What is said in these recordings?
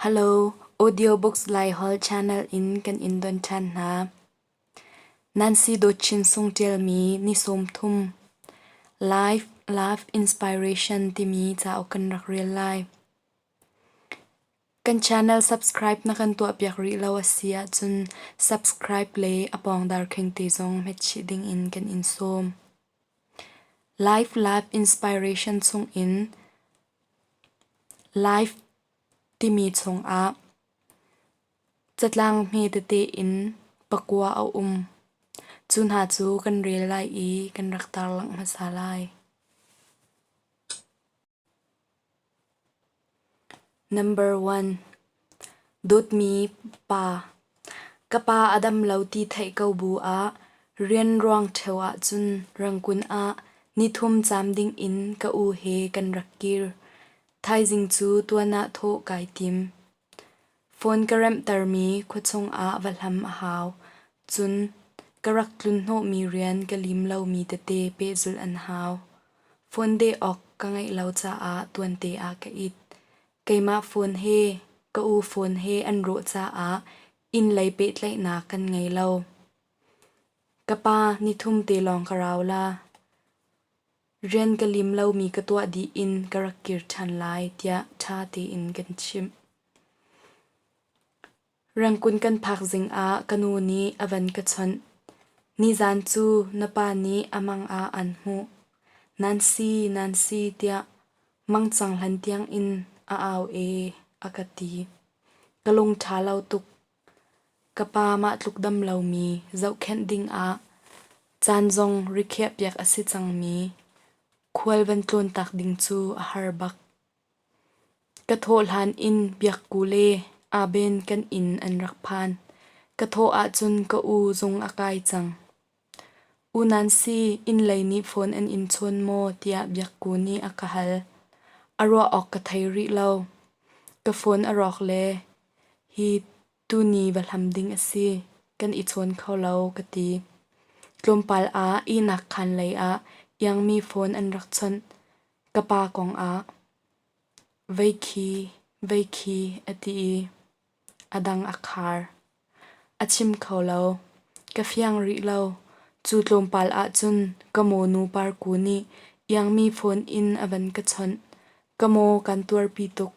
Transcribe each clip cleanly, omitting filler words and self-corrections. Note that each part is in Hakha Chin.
Hello, Audiobooks Laiholh channel in kan in don ṭhan hna. Nancy Dawt Chin Sung ṭialmi ni 30 Life, Love, Inspiration timi cauk kan rak rel lai. Kan channel subscribe na kan tuahpiak rih lo a si ahcun subscribe le a pawng darkhing te zong hmetchih dingin kan in sawm. Life Love Inspiration chungin Life timi chungah catlang hme tete in pakua a um. Cu hna cu kan rel lai i kan rak tarlangh hmasa lai. Number one. Dawtmi pa. Ka pa a dam lo ti theih ko bu ah rian ruang ṭheo ahcun Rangoon ah nithum caam dingin ka u he kan rak kir. Thaizing cu tuan ah thawh kai tim. Phone ka remhtermi khuachung ah va hlam a hau. Cun ka rak tlun hnawhmi rian ka lim lomi tete pehzulh an hau. Phone deh awk ka ngeih lo caah tuante ah ka it. Keimah phone he ka u phone he an rawh caah inn lei pehtlaihnak kan ngei lo. Ka pa nithum te lawng ka rau la. Rian ka lim lomi ka tuah dih in ka rak kir ṭhan lai tiah ṭha tein kan chimh. Rangkun kan phak zing ah ka nu nih a van ka chawnh. Nizan cu na pa nih a mang ah an hmuh. Nancy, Nancy tiah mangcang hlan tiang in a au ee a ka ti. Ka lung ṭha lo tuk. Ka pa mah tluk dam lomi zohkhenh ding ah caan zong rikhiahpiak a si cangmi khual van tlawntak ding cu a har bak. Ka thawh hlan in Biakku le Aben kan inn an rak phan. Ka thawh ahcun ka u zung a kai cang. U Nancy, inn lei nih phone an in chawn maw tiah Biakku nih a ka hal. A ruah awk ka thei rih lo. Ka phone a rawk le hi tuni va hlam ding a si. Kan i chawn kho lo ka ti. Tlawmpal ah ihnak khaan lei ah iangmi phone an rak chawnh. Ka pa kong ah vei khi, vei khi a ti i a dang a khar. A chim kho lo. Ka fiang rih lo. Cu tlawmpal ahcun ka mawnu Parku nih iangmi phone in a van ka chawnh. Ka maw kan tuarpi tuk.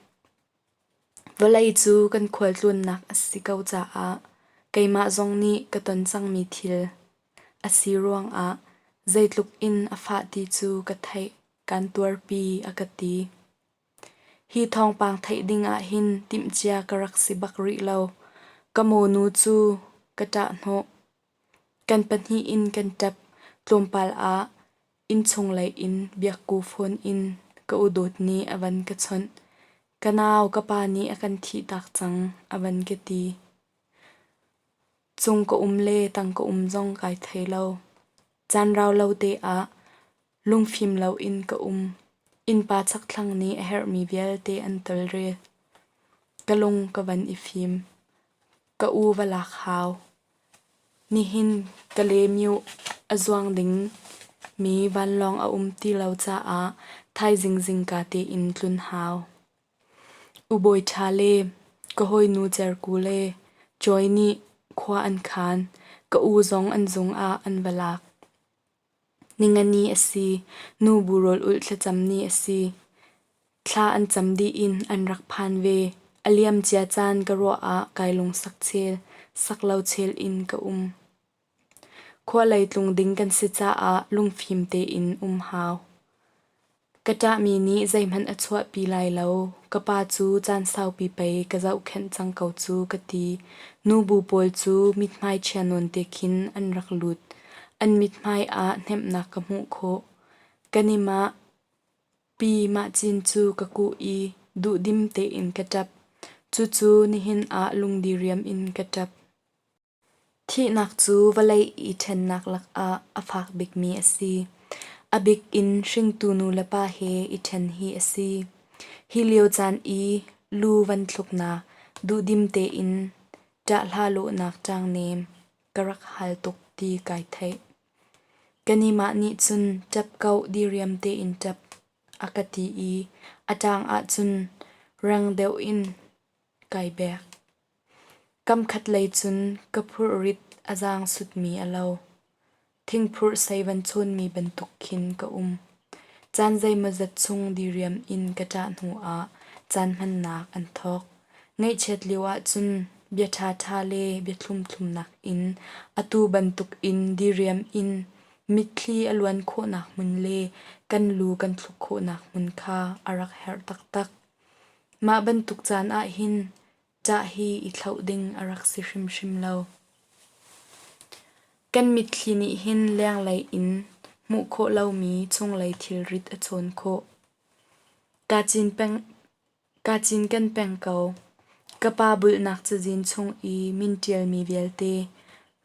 Vawlei cu kan khualtlawnnak a si ko caah keimah zong nih ka ton cangmi thil a si ruangah zeitluk in a fah ti cu ka theih, kaan tuarpi a ka ti. Hi thawngpang theih ding ahhin timhcia ka rak si bak rih lo. Ka mawnu cu ka ṭahhnawh. Kan pahnih in kan ṭap. Tlawmpal ah innchung lei in Biakku phone in ka udawt nih a van ka chawnh. Ka nau ka pa nih a kan thihtak cang a van ka ti. Cung ka um le tang ka um zong kai thei lo. Caan rau lo te ah lungfim loin ka um. Innpa chakthlang nih a herhmi vialte an tawlrel. Ka lung ka van i fim. Ka u va lak hau. Nihin Kalaymyo a zuang ding mi vanlawng a um ti lo caah thaizing zingka tein tlun hau. U Bawi Ṭha le ka hawinu Cerku le Joy nih khua an khaan. Ka u zong an zung ah an va lak. Ningani a si. Nubu rawl ulh thlacam ni a si. Thla an cam dih in an rak phan ve. A liamcia caan ka ruah ah kai lungsak chel, sak lo chel in ka um. Khua lei tlung ding kan si caah lungfim tein um hau. Ka ṭahmi nih zeihmanh a chuahpi lai lo. Ka pa cu caan saupi pei ka zohkhenh cang ko cu ka ti. Nubu pawl cu mithmai chia nawn te khin an rak lut. An mithmai ah hnemhnak ka hmuh khawh. Kan i mah pi mah cin cu ka kuh i duhdim tein ka ṭap. Cucu nihin ah lungdiriam in ka ṭap. Thihnak cu vawlei i ṭhennak lakah a fak bikmi a si. A bik in hringtu nulepa he i ṭhen hi a si. Hi lio caan i lu van thluknak, duhdim tein ṭahhla lawhnak ṭangnem ka rak hal tuk ti kai theih. Kanimah nih cun ṭap ko diriam tein ṭap a ka ti i a ṭang ahcun rang deuh in. kai bek. Kam khat lei cun ka phurrit a zaang sutmi a lo. Thingphurh sei van chawnmi bantuk khin ka um. Caan zeimawzat chung diriam in ka ṭah hnuah caan hmannak an thawk. Ngaihchiat lio ahcun bia ṭhaṭha le bia thlumthlum nakin atu bantuk in diriam in mitthli a luan khawhnak hmun le kan lu kan thluk khawhnak hmun kha a rak herh taktak. Mah bantuk caan ahhin ṭah hi i thlauh ding a rak si hrimhrim lo. Kan mitthli nih hin lenglei in hmuh khawh lomi chunglei thilrit a chawn khawh. Kaa cinken peng ko. Ka pa bulhnak cazin chung i min ṭialmi vialte,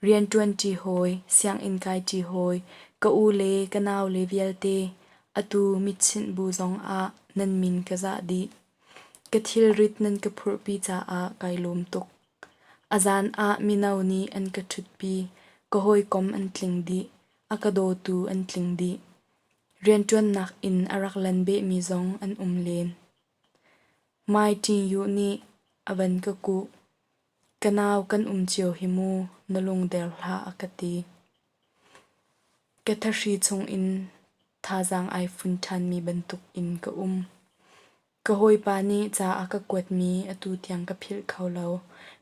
rianṭuanṭi hawi, sianginn kaiṭi hawi, ka u le ka naule vialte, atu mitchinh bu zongah nan min ka zah dih. Ka thilrit nan ka phurhpi caah kai lawm tuk. A zan ah mino nih an ka ṭhutpi, ka hawikom an tling dih, a ka dawtu an tling dih. Rianṭuannak in a rak lan behmi zong an um len. Mai Ṭingyu nih a van ka kuh. Ka nau kan um cio hi mu, na lungder hlah a ka ti. Ka thahri chungin thazaang ai fun ṭhanmi bantuk in ka um. Ka hawipa nih ca a ka kuatmi atu tiang ka philh kho lo.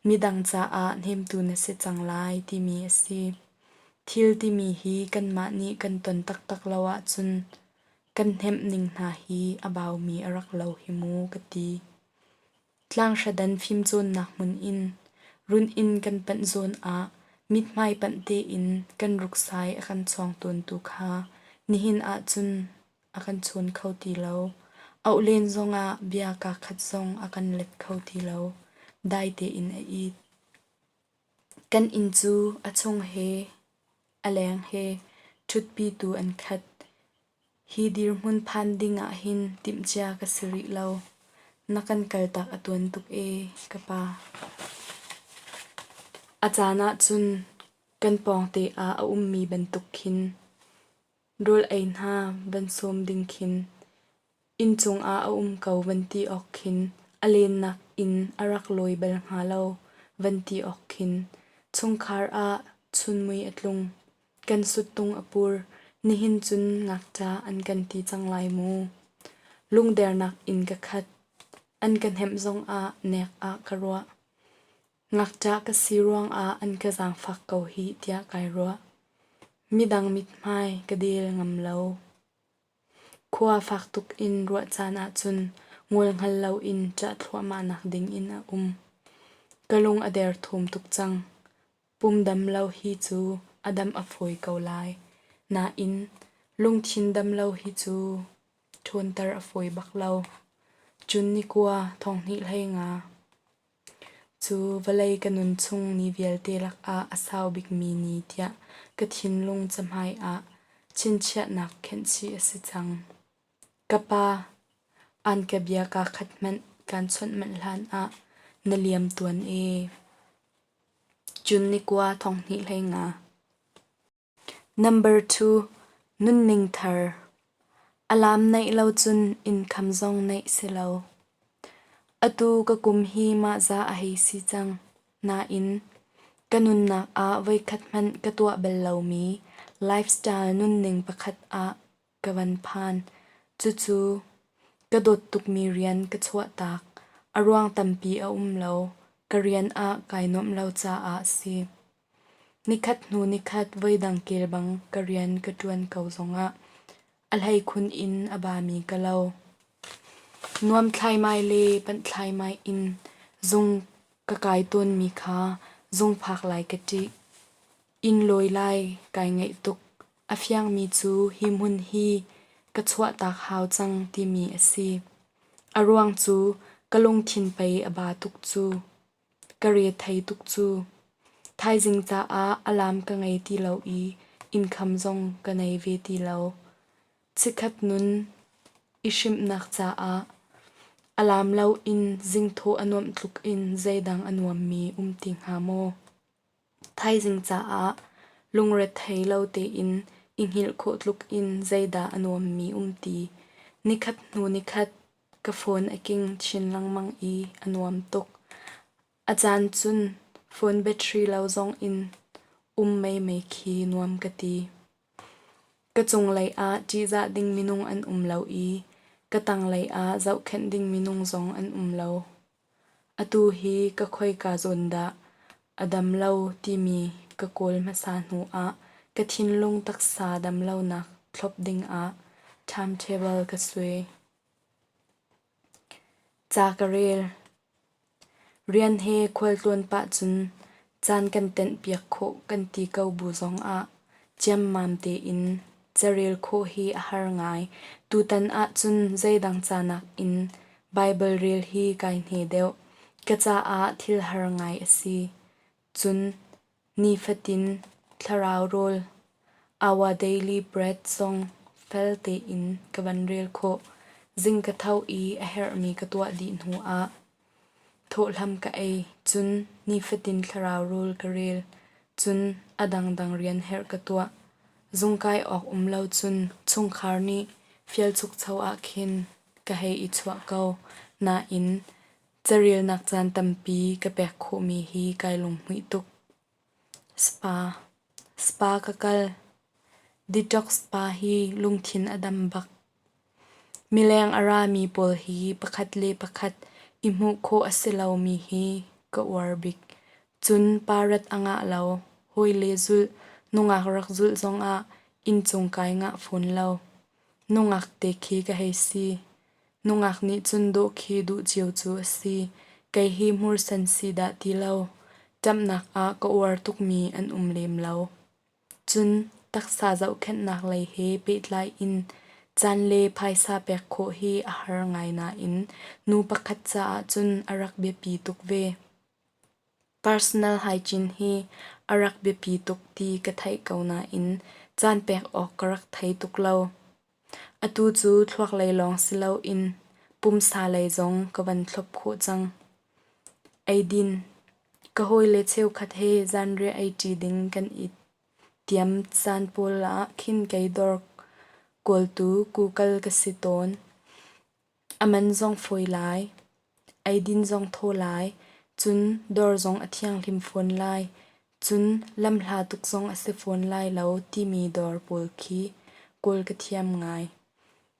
Midang caah hnemtu na si cang lai timi a si. Thil timi hi kanmah nih kan ton taktak lo ahcun kan hnemh ning hna hi a baumi a rak lo hi mu ka ti. Tlanghradan fimcawnnak hmun in run inn kan panh zawn ah mithmai panh tein kan ruksai a kan chuang tawntu kha nihin ahcun a kan chawn kho ti lo. Auh len zongah bia kaa khat zong a kan let kho ti lo. Dai tein a it. Kan inn cu a chung he a leng he ṭhutpitu an khat. Hi dirhmun phan ding ah hin timhcia ka si rih lo. Na kan kaltak a tuan tuk ee, ka pa. A caan ah cun kan pawngte ah a ummi bantuk khin rawl ei hna van sawm ding khin Inncung ah a um ko van ti awk khin a lennak inn a rak lawi bal hnga lo van ti awk khin chungkhar ah chunmui a tlung. Kan suttung a pur. Nihin cun ngakṭah an kan ti cang lai mu. Lungdernak in ka khat. An ka hnemh zongah nek ah ka ruah. Ngakṭah ka si ruangah an ka zaangfak ko hih tiah kai ruah. Midang mithmai ka del ngam lo. Khua fak tuk in ruah caan ahcun ngol hngal loin ṭah thluahmahnak ding in a um. Ka lung a derthawm tuk cang. Pum dam lo hi cu a dam a fawi ko lai. Nain lungthin dam lo hi cu ṭhawnter a fawi bak lo. Cun nikua 2015. Cu vawlei ka nun chung ni vialte lakah a sau bikmi ni tiah ka thinlung cahmai ah chinchiahnak khenhchih a si cang. Ka pa, an ka bia kaa khat hmanh kaan chawnh manh hlan ah na liam tuan ee. Cun nikua 2015. Number two, nunning thar. Alarm neih lo cun income zong neih si lo. Atu ka kum hi mahza a hei si cang. Nain, ka nunnak ah voikhat hmanh ka tuah bal lomi lifestyle nunning pakhat ah ka van phan. Cucu ka dawt tukmi rian ka chuahtak. A ruang tampi a um lo. Ka rian ah kai nuamh lo caah a si. Nikhat hnu nikhat voidang kel bang ka rian ka ṭuan ko zongah a hleikhun in a bami ka lo. Nuam thlaimai le panh thlaimai in zung ka kai tawnmi kha zung phak lai ka ṭih. Inn lawi lai kai ngaih tuk. A fiangmi cu hi hmun hi ka chuahtak hau cang timi a si. A ruang cu ka lungthin pei a ba tuk cu. Ka re thei tuk cu. Thaizing caah alarm ka ngei ti lo i innkham zong ka nei ve ti lo. Chikkhat nun i hrimhnak caah alarm loin zingthawh a nuamh tluk in zeidang a nuammi um ti hnga maw? Thaizing caah lungrethei lo tein i hngilh khawh tluk in zeidah a nuammi um ti. Nikhat hnu nikhat ka phone a king chin lengmang i a nuam tuk. A caan cun phone battery lo zong in um meimei khi nuam ka ti. Ka cunglei ah ṭihzah ding minung an um lo i ka tanglei ah zohkhenh ding minung zong an um lo. Atu hi ka khoika zawn dah a dam lo timi ka kawl hmasa hnu ah ka thinlung taksa dam lonak thlop dingah timetable ka suai. Ca ka rel. Rian he khualtlawn pah cun caan kan tenhpiak khawh kan ti ko bu zongah ciammam tein carel khawh hi a har ngai. Tutan ahcun zeidang ca nakin Baibal rel hi kai hne deuh. Ka caah thil har ngai a si. Cun nifatin thlarau rawl Our Daily Bread zong fel tein ka van rel khawh. Zing ka tho i a herhmi ka tuah dih hnu ah thawhhlam ka ei. Cun nifatin thlarau rawl ka rel. Cun a dangdang rian herh ka tuah. Zungkai awk um lo cun chungkhar nih fial chukcho ah khin ka hei i chuah ko. Nain carelnak caan tampi ka pek khawhmi hi kai lunghmuih tuk. Spa Spa ka kal. Detox spa hi lungthin a dam bak. Mileng a rami pawl hi pakhat le pakhat i hmuh khawh a si lomi hi ka uar bik. Cun pa rat a ngah lo, hawile zulh, nungak rak zulh zongah inncung kai ngah fawn lo. Nungak te khi ka hei si. Nungak nih cun dawh khi duh cio cu a si. Kei hi hmursen si dah ti lo. Ṭamhnak ah ka uar tukmi an um lem lo. Cun taksa zohkhenhnak lei he pehtlai in caan le phaisa pek khawh hi a har ngai nain nu pakhat caah cun a rak biapi tuk ve. Personal hygiene hi a rak biapi tuk ti ka theih ko nain caan pek awk ka rak thei tuk lo. Atu cu thluak lei lawng si loin pumsa lei zong ka van thlop khawh cang. Eidin Ka hawile cheukhat he zanriah eiṭi ding kan i tiam caan pawl ah khin kei dawr kawltu Google ka si tawn. A man zong fawi lai, eidin zong thaw lai, cun dawr zong a thianghlim fawn lai, cun lamhla tuk zong a si fawn lai lo timi dawr pawl khi kawl ka thiam ngai.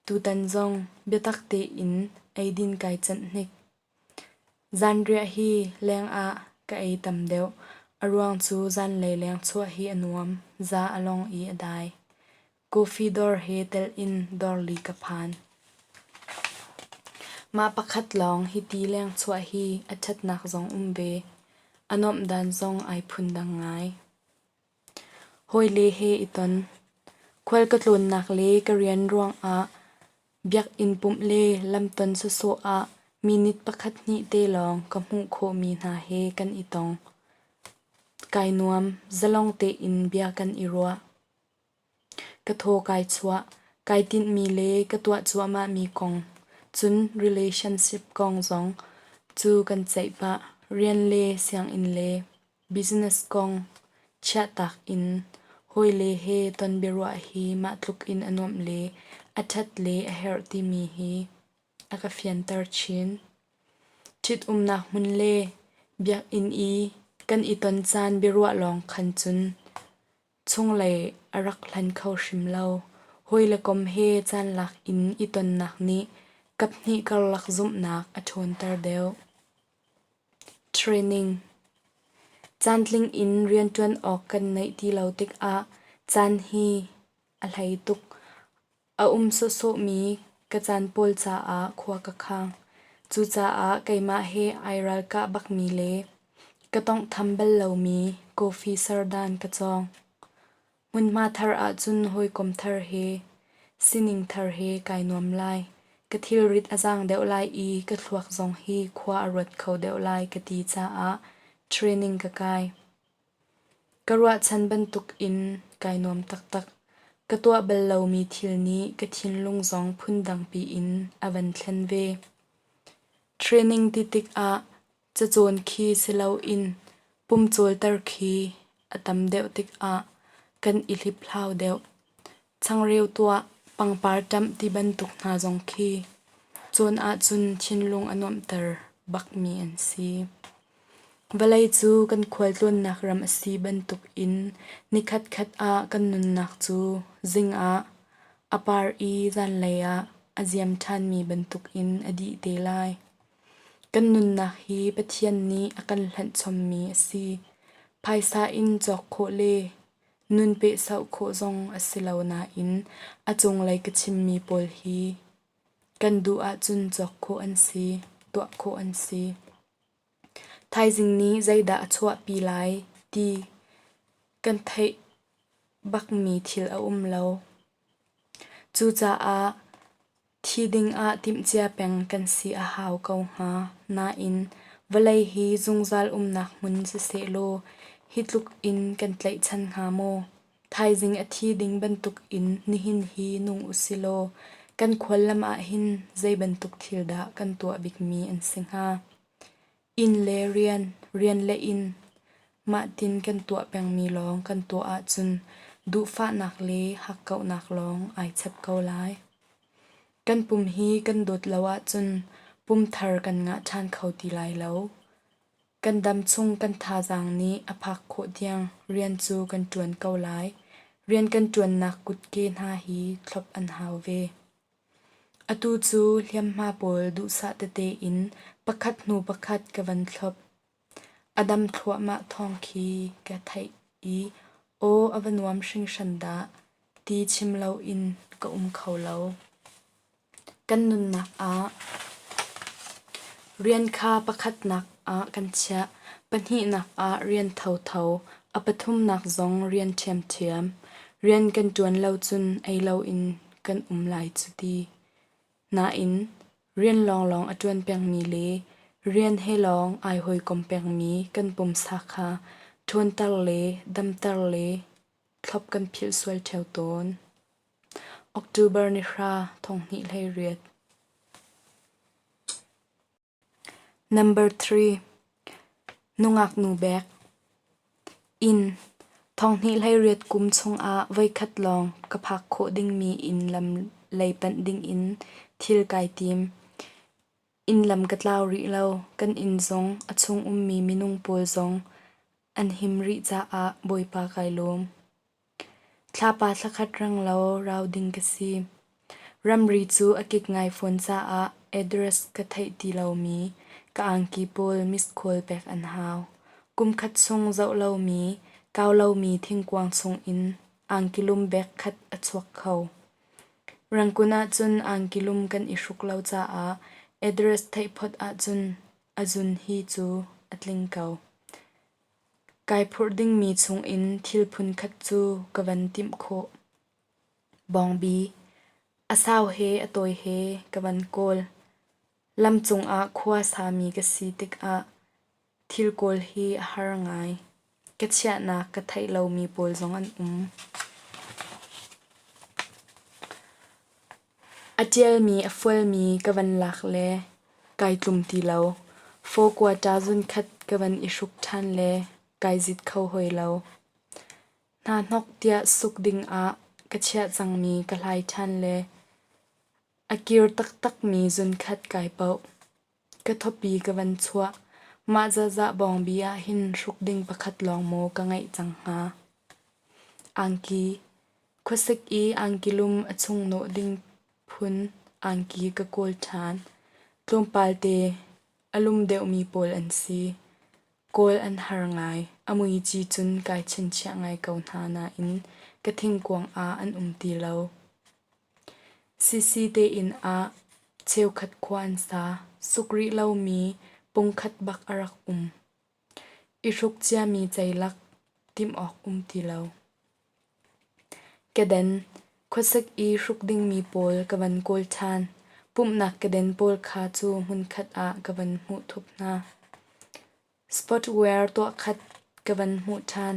Tutan zong biatak tein eidin kai canh hnik. Zanriah hi leng ah ka ei tam deuh. A ruang cu zanlei leng chuah hi a nuam, za a long i a dai. Coffee dawr he telh in dawr li ka phan. Mah pakhat lawng hiti lengchuah hi a ṭhatnak zong um ve. A nuamh dan zong ai phundang ngai. Hawile he i ton. Khual ka tlawnnak le ka rian ruangah biakinn pumh le lamton sawsawh ah minute pakhat hnih te lawng ka hmuh khawhmi hna he kan i tong. Kai nuam, zalong tein bia kan i ruah. Ka thaw kai chuah, kai tinhmi le ka tuah cuahmahmi kong, cun relationship kong zong cu kan ceih pah. Rian le sianginn le business kong chiahtak in hawile he ton biaruah hi mah tluk in a nuamh le a ṭhat le a herh timi hi a ka fianter chin. Ṭhitumnak hmun le biakinn i kan i ton caan biaruah lawng khan cun Chunglei a rak hlan kho hrim lo. Hawi le kom he caan lak in i tonnak nih kaphnih karlak zumhnak a ṭhawnter deuh. Training Caantling in rianṭuan awk kan neih ti lo tikah caan hi a hlei tuk. A um sawhsawhmi ka caan pawl caah khua ka khang. Cucaah keimah he ai ralkah bakmi le ka tawnghtham bal lomi coffee serdan ka cawng. Hmunhma thar ahcun hawikom thar he, sining thar he kai nuam lai. Ka thilrit a zaang deuh lai i ka thluak zong hi khua a ruat kho deuh lai ka ti caah training ka kai. Ka ruahchan bantukin kai nuam taktak. Ka tuah bal lomi thil nih ka thinlung zong phundang piin a van thlen ve. Training ti tikah cacawn khi si loin pumcawlter khi a tam deuh tikah kan i hliphlau deuh. Changreu tuah, pangpar ṭamh ti bantuk hna zong khi cawn ahcun thinlung a nuamhter bakmi an si. Vawlei cu kan khualtlawnnak ram a si bantukin nikhatkhat ah kan nunnak cu zing ah a par i zanlei ah a ziam ṭhanmi bantukin a dih te lai. Kan nunnak hi Pathian nih a kan hlanh chommi a si. Phaisa in cawk khawh le nun pehsauh khawh zong a si lo nain a cunglei ka chimmi pawl hi kan duh ahcun cawk khawh an si, tuah khawh an si. Thaizing nih zeidah a chuahpi lai ti kan theih bakmi thil a um lo. Cucaah thi dingah timhcia peng kan si a hau ko hnga. Nain vawlei hi zungzal umnak hmun sisehlaw hi tluk in kan tlaihchan hnga maw? Thaizing a thi ding bantukin nihin hi nung usilaw kan khuallam ah hin zei bantuk thil dah kan tuah bikmi an si hnga? Inn le rian, rian le inn, mahtin kan tuah pengmi lawng kan tuah ahcun duhfahnak le hakkauhnak lawng ai chap ko lai. Kan pum hi kan dawt lo ahcun pum thar kan ngah ṭhan kho ti lai lo. Kan dam chung kan thazaang nih a phak khawh tiang rian cu kan ṭuan ko lai. Rian kan ṭuannak kutke hna hi thlop an hau ve. Atu cu hliamhma pawl duhsah tete in pakhat hnu pakhat ka van thlop. A dam thluahmah thawng khi ka theih i aw a va nuam hringhran dah ti chim loin ka um kho lo. Kan nunnak ah rian kha pakhatnak ah kan chiah, pahnihnak ah rian thotho, a pathumnak zong rian ṭhiamṭhiam. Rian kan ṭuan lo cun ei loin kan um lai cu ti. Nain, rian lawnglawng a ṭuan pengmi le rian he lawng ai hawikom pengmi kan pumsa kha ṭhawnter le damter le thlop kan philh sual ṭheo tawn. October ni hra 2028. Number 3. Nungak nu bek. Inn 2028 kum chungah voikhat lawng ka phak khawh dingmi inn lam lei panh dingin thil kai tim. Inn lam ka tlau rih lo. Kan inn zong a chung ummi minung pawl zong an him rih caah Bawipa kai lawm. Thlapa thlakhat renglo rau ding ka si. Ramri cu a kik ngai fawn caah address ka theih ti lomi ka angki pawl missed call pek an hau. Kum khat chung zoh lomi, kau lomi thingkuang chungin angkilum bag khat a chuak kho. Rangkun ahcun angkilum kan i hruk lo caah address theih phot ahcun a zun hi cu a tling ko. Kai phurh dingmi chungin thil phunkhat cu ka van timh khawh. Bawngbi, a sau he a tawi he ka van kawl. Lam cungah khua sami ka si tikah thil kawl hi a har ngai. Ka chiahnak ka theih lomi pawl zong an um. A ṭialmi a fualmi ka van lak le kai tlum ti lo. Fawkua zunkhat ka van i hruk ṭhan le kai zit kho hoi lo. Hnahnok tiah suk dingah ka chiah cangmi ka hlai ṭhan le a kir taktakmi zunkhat kai poh. Ka thawpi ka van chuah. Mah zazah bawngbi ah hin hruk ding pakhat lawng maw ka ngeih cang hnga. Angki Khuasik i angki lum a chung nawh ding phun angki ka kawl ṭhan. Tlawmpal te a lum deuhmi pawl an si. Kawl an har ngai. A muici cun kai chinchiah ngai ko hna nain ka thingkuang ah an um ti lo. Sisi tein ah cheukhat khua an sa. Suk rih lomi pungkhat bak a rak um. I hruk ciami ceilak timh awk um ti lo. Keden, khuasik i hruk dingmi pawl ka van kawl ṭhan. Pumhnak keden pawl kha cu hmunkhat ah ka van hmuh thup hna. Spotwear tuahkhat ka van hmuh ṭhan.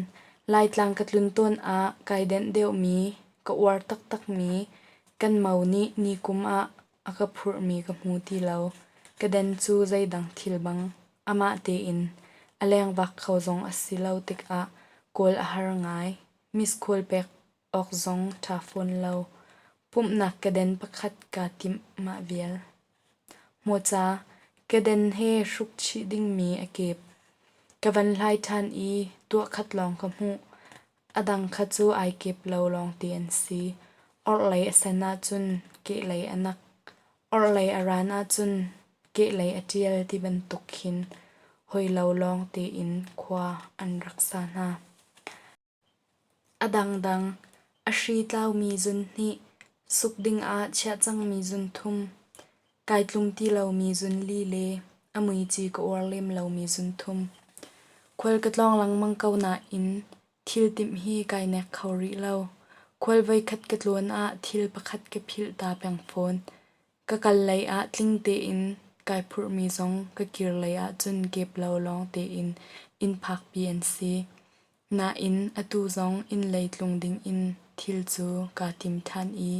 Laitlang ka tlun tawn ah kai denh deuhmi, ka uar taktakmi kan mo nih nikum ah a ka phurhmi ka hmu ti lo. Ka den cu zeidang thil bang amah tein a lengvak kho zong a si lo tikah kawl a har ngai. Miss-call pek awk zong ṭha fawn lo. Pumhnak keden pakhat kaa timh mah vial. Hmawca, keden he hruk chih dingmi a kep. Ka van hlai ṭhan i tuahkhat lawng ka hmuh. A dang kha cu ai kep lo lawngte an si. Orhlei a sen ahcun kehlei a nak. Orhlei a ran ahcun kehlei a ṭial ti bantuk khin hawilo lawng tein khua an rak sa hna. A dangdang, a hri tlaumi zun hnih, suk dingah chiah cangmi zun thum, kai tlum ti lomi zun li le a muici ka uar lem lomi zun thum. Khual ka tlawng lengmang ko nain thil timh hi kai nek kho rih lo. Khual voikhat ka tlawn ah thil pakhat ka philh ta peng fawn. Ka kal lei ah tling tein kai phurhmi zong ka kir lei ahcun kep lo lawng tein inn phakpi an si. Nain atu zong inn lei tlung dingin thil cu kaa tim ṭhan i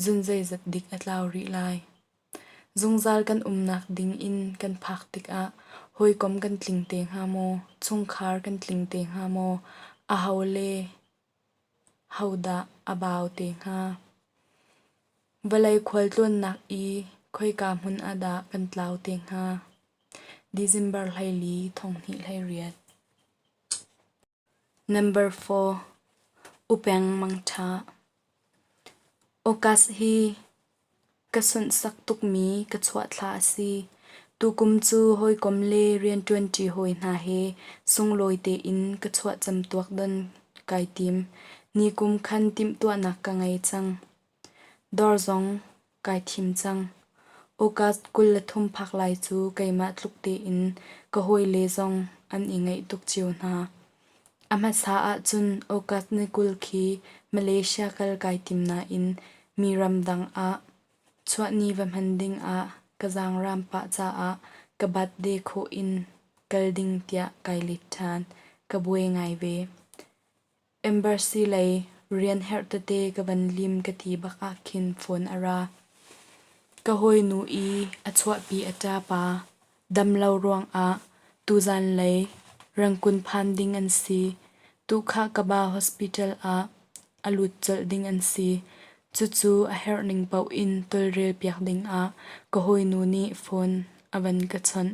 zun zeizat dik a tlau rih lai. Zungzal kan umnak ding inn kan phak tikah hawikom kan tling te hnga maw, chungkhar kan tling te hnga maw, aho le hodah a bau te hnga? Vawlei khualtlawnnak i khoika hmun ah dah kan tlau te hnga? December 14, 2028. Number 4. Upeng mangṭha. August hi ka sunhsak tukmi ka chuah thla a si. Tukum cu hawikom le rianṭuanṭi hawi hna he sunglawi tein ka chuah camtuak don kai tim. Nikum khan timhtuahnak ka ngei cang. Dawr zong kai thim cang. August 23 phak lai cu keimah tluk tein ka hawile zong an i ngaih tuk cio hna. A hmasa ahcun August ni 20 khi Malaysia kal kai tim nain mi ramdang ah chuahni va hman ding ah ka zaangraam pah caah ka birthday khawh in kal ding tiah kai let ṭhan. Ka buai ngai ve. Embassy lei rian herh tete ka van lim ka ti bak ah khin phone a ra. Ka hawinu i a chuahpi a ṭapa damlo ruangah tuzan lei Rangkun phan ding an si. Tukhah Kaba Hospital ah a lut colh ding an si. Cucu a herh ning paoh in tawlrel piak dingah ka hawinu nih phone a van ka chawnh.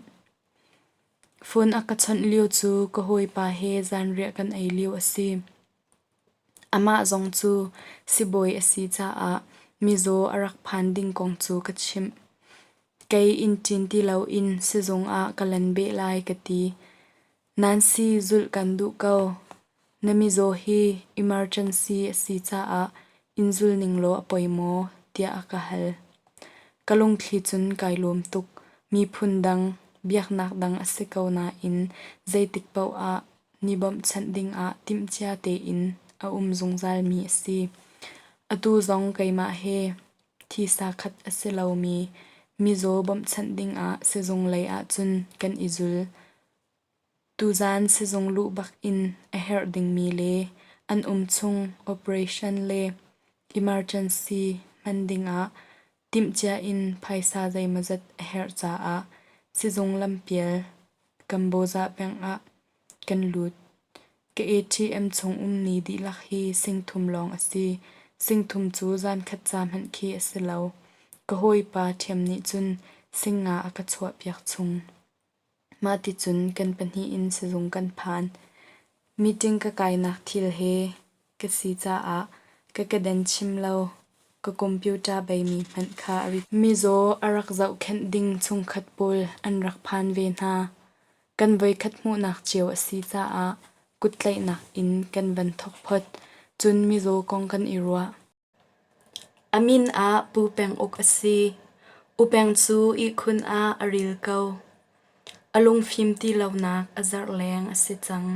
Phone a ka chawnh lio cu ka hawipa he zanriah kan ei lio a si. Amah zong cu sibawi a si caah mizaw a rak phan ding kong cu ka chimh. Kei inn ṭin ti loin sizung ah ka lan beh lai ka ti. Nancy zulh kan duh ko. Na mizaw hi emergency a si caah inn zul ning law a poi maw? tiah a ka hal. Ka lungthli cun kai lawm tuk. Miphun dang, biaknak dang a si ko nain zeitik paoh ah ni bawmhchanh dingah timhcia tein a um zungzalmi a si. Atu zong keimah he thisa khat a si lomi mizaw bawmhchanh dingah sizung lei ahcun kan i zul. Tuzaan sizung luh bak in a herh dingmi le an um chung operation le emergency hman dingah timhcia in phaisa zeimawzat a herh caah sizung lampial Kamboja peng ah kan lut. Ka ATM chung ummi dihlak hi singthum lawng a si. Singthum cu zankhat ca hmanh khi a si lo. Ka hawipa ṭhiam nih cun singnga a ka chuahpiak chung. Mah ticun kan pahnih in sizung kan phan. Meeting ka kainak thil he ka si caah ka kedan chim lo ka computer beimi hmanh kha a rit. Mizaw a rak zohkhenh ding chungkhat pawl an rak phan ve hna. Kan voikhat hmuhnak cio a si caah kuttlaihnak in kan van thawk phot. Cun mizaw kong kan i ruah. A min ah Pu Peng Uk a si. U Peng cu ihkhun ah a ril ko. A lungfim ti lonak a zarh leng a si cang.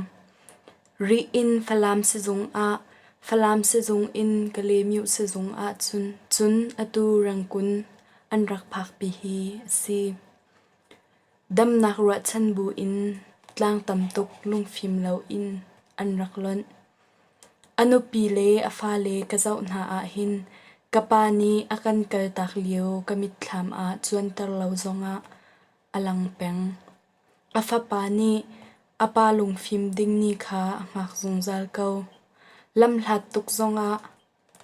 Rih in Falam sizung ah, Falam sizung in Kalaymyo sizung ah cun, cun atu Rangkun an rak phakpi hi a si. Damnak ruahchan buin tlang tam tuk lungfim loin an rak lonh. A nupi le a fale ka zoh hna ahhin ka pa nih a kan kaltak lio ka mitthlam ah cuanter lo zongah a lang peng. A fapa nih a pa lungfim ding ni kha a hngak zungzal ko. Lamhlat tuk zongah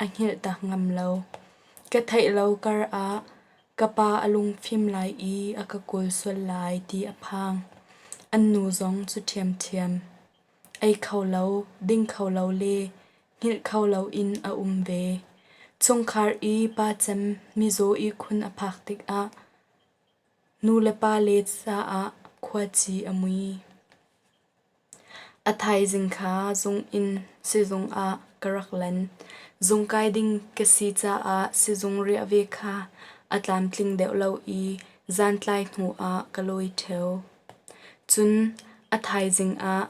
a hngilhtak ngam lo. Ka theih lo kar ah ka pa a lungfim lai i a ka kawl sual lai ti a phang. An nu zong cu ṭhiamṭhiam. Ei kho lo, ding kho lo le hngilh kho loin a um ve. Chungkhar i pa cem mizaw ihkhun a phak tikah nu le pa le caah khuaci a mui. A thaizing kha zung in sizung ah ka rak lan. Zung kai ding ka si caah sizung riah ve kha a tlamtling deuh lo i zantlai hnu ah ka lawi ṭheo. Cun a thaizing ah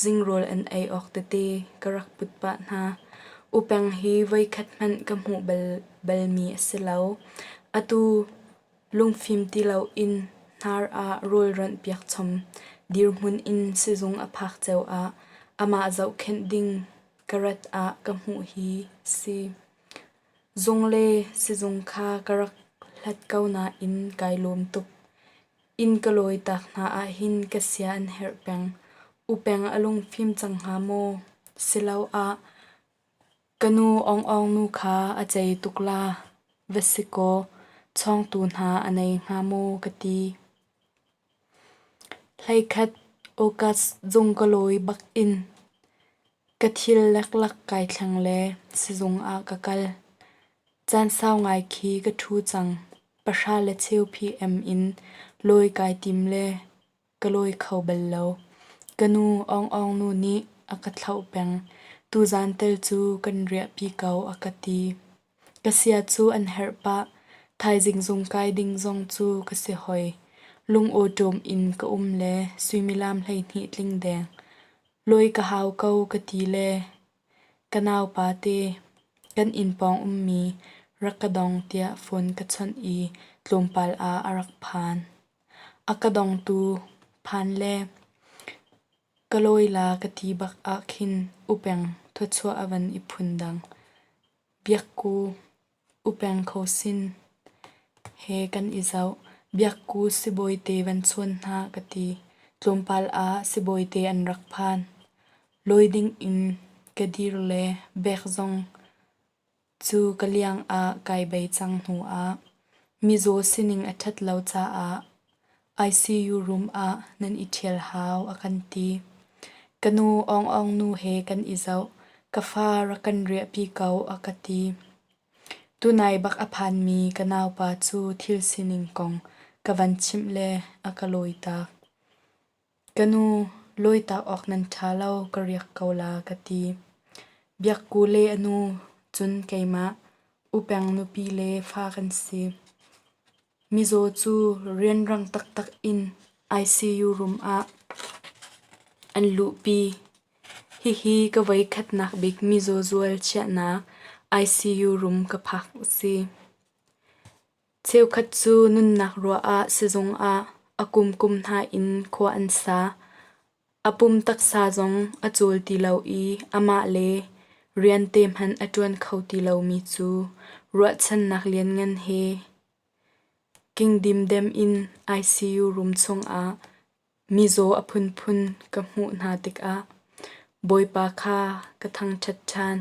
zingrawl an ei awk tete ka rak put pah hna. Upeng hi voikhat hmanh ka hmuh balmi a si lo. Atu Lungfim ti loin hnar ah rawl rawnhpiak chom dirhmun in sizung a phak cio ah amah zohkhenh ding ka rat ah ka hmuh hi si. Zung le sizung kha ka rak hlat ko nain kai lawm tuk. Inn ka lawi tak hna ahhin ka sia an herh peng. Upeng a lungfim cang hnga maw? Siloah Ka nu Aung nu kha a cei tuk la, va si kaw chawngtu hna a nei hnga maw ka ti. 11 August zung ka lawi bak in ka thil leklak kai thleng le sizung ah ka kal. Caan sau ngai khi ka ṭhu cang. 10:15 PM in lawi kai tim le Ka lawi kho bal lo. Ka nu Aung Aung nu nih a ka thlauh peng. Tuzaan tel cu kan riahpi ko a ka ti. Ka sia cu an herh pah. Thaizing zung kai ding zong cu ka si hoi. Lungawṭawm in ka um le suimilam 12 tling deng. Lawi ka hau ko ka ti le ka naupa te kan inn pawng ummi rak ka dong tiah phone ka chawnh i tlawmpal ah a rak phan. A ka dongtu phan le ka lawi la ka ti bak ah khin upeng thawchuah a van i phundang. Biakku upeng kho sin he kan i zoh. Biakku sibawite van chawn hna ka ti. Tlawmpal ah sibawite an rak phan. Lawi ding in ka dir le bek zong Cu ka liang ah kai bei cang hnu ah mizaw sining a ṭhat lo caah ICU room ah nan i ṭhial hau a kan ti. Ka nu Aung Aung nu he kan i zoh. Ka fa rak kan riahpi ko a ka ti. Tunai bak a phanmi ka naupa cu thil sining kong ka van chimh le a ka lawitak. Ka nu, lawitak awk nan ṭha lo, ka riak ko la ka ti. Biakku le a nu, cun keimah, upeng nupi le fa kan si. Mizaw cu rianrang taktak in ICU room ah an luhpi. Hihi ka voikhatnak bik mizaw zual chiahnak ICU room ka phak a si. Cheukhat cu nunnak ruah ah sizung ah a kumkum hna in khua an sa. A pum taksa zong a cawl ti lo i amah le rian te hmanh a ṭuan kho ti lomi cu ruahchannak lianngan he kingdimdem in ICU room chungah Mizaw a phunphun ka hmuh hna tikah Bawipa kha ka thangṭhat ṭhan.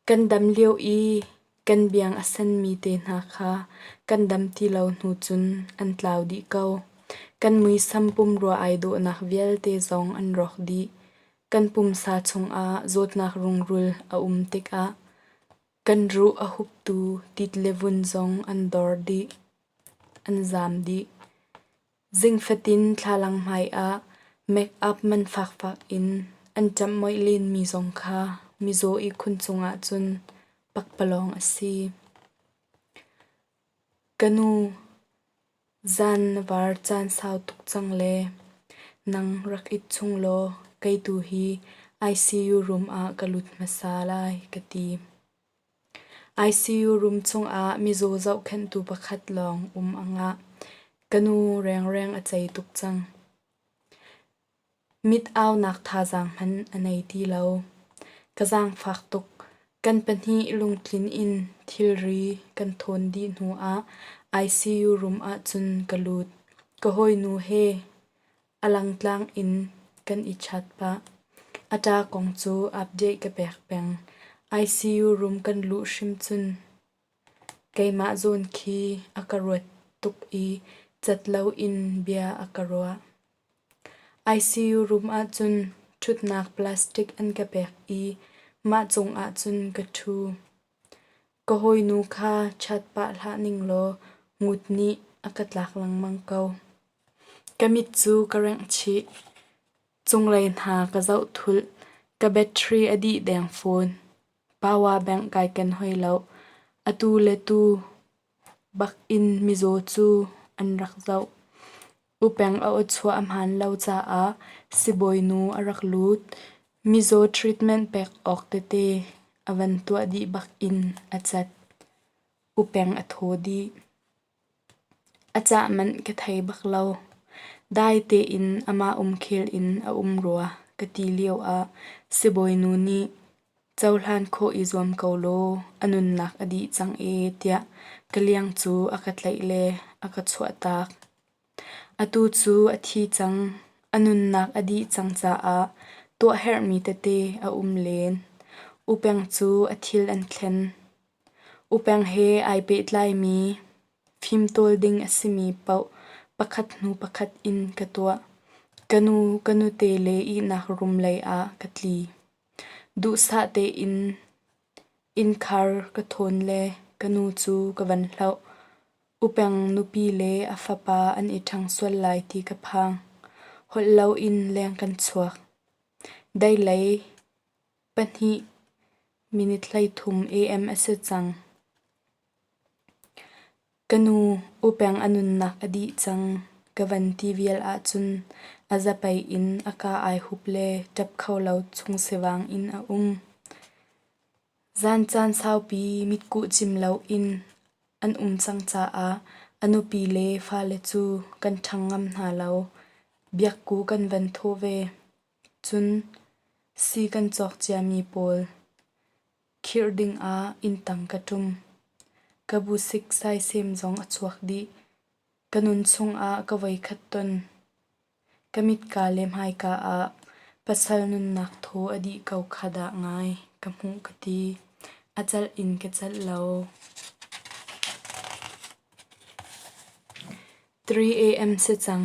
Kan dam lio i kan biang a senmi te hna kha kan dam ti lo hnu cun an tlau dih ko. Kan muisam pumrua ai dawhnak vialte zong an rawk dih. Kan pumsa chungah zawtnak rungrul a um tikah kan ruh a huptu tit le vun zong an dor dih, an zaam dih. Zing fatin thlalang hmaiah make-up man fakfak in an ṭamhmoih lenmi zong kha mizaw ihkhun cungah cun pakpalawng a si. Ka nu, zan na var caan sau tuk cang le nang rak it chung law kei tu hi ICU room ah ka lut hmasa lai ka ti. ICU room chungah mizaw zohkhenhtu pakhat lawng um a ngah. Ka nu rengreng a cei tuk cang. Mit aunak thazaang hmanh a nei ti lo. Ka zaangfak tuk. Kan pahnih lungtlin in thilri kan thawn dih hnuah ICU room ahcun ka lut. Ka hawinu he A langtlang in kan i chat pah. A ṭa kong cu update ka pek peng. ICU room kan luh hrim cun keimah zawn khi a ka ruat tuk i cat loin bia a ka ruah. ICU room ahcun ṭhutnak plastic an ka pek i mah cungah cun ka ṭhu. Ka hawinu kha chat pah hlah ning law ngut nih a ka tlak lengmang ko. Ka mit cu ka rengh chih. Cunglei hna ka zoh thulh. Ka battery a dih deng fawn. Power bank kai ken hoi lo. Atu le tu bak in mizaw cu an rak zoh. Upeng a awchuah a hmaan lo caah sibawinu a rak lut. Mizaw treatment pek awk tete a van tuah dih bak in a cat. Upeng a thaw dih. A cah manh ka thei bak lo. Dai tein amah umkhel in a um rua ka ti lioah sibawinu nih cohlan khawh i zuam ko law a nunnak a dih cang ee tiah ka liang cu a ka tlaih le a ka chuahtak. Atu cu a thi cang. A nunnak a dih cang caah tuah herhmi tete a um len. Upeng cu a thil an thlen. Upeng he ai pehtlaimi fimtawl ding a simi paoh pakhat hnu pakhat in ka tuah. Ka nu, ka nute le ihnak room lei ah ka tli. Duhsah tein innkhar ka thawn le ka nu cu ka van hloh. Upeng nupi le a fapa an i ṭhang sual lai ti ka phang. Holh loin leng kan chuak. Deilei 2 minute 33 AM a si cang. Ka nu, upeng a nunnak a dih cang ka van ti vial ahcun a zapei in a ka ai hup le ṭap kho lo chung sivang in a um. Zan caan saupi mitkuh cim loin an um cang caah a nupi le fale cu kan ṭhang ngam hna lo. Biakku kan van thawh ve. Cun sii kan cawk ciami pawl khirh dingah inntang ka ṭum. Ka busik saisem zong a chuak dih. Ka nun chungah ka voikhat ton. Ka mitka le hmaika ah pasal nunnak thaw a dih ko kha dah ngai ka hmuh ka ti. A celh in ka celh lo. 3 a.m. si cang.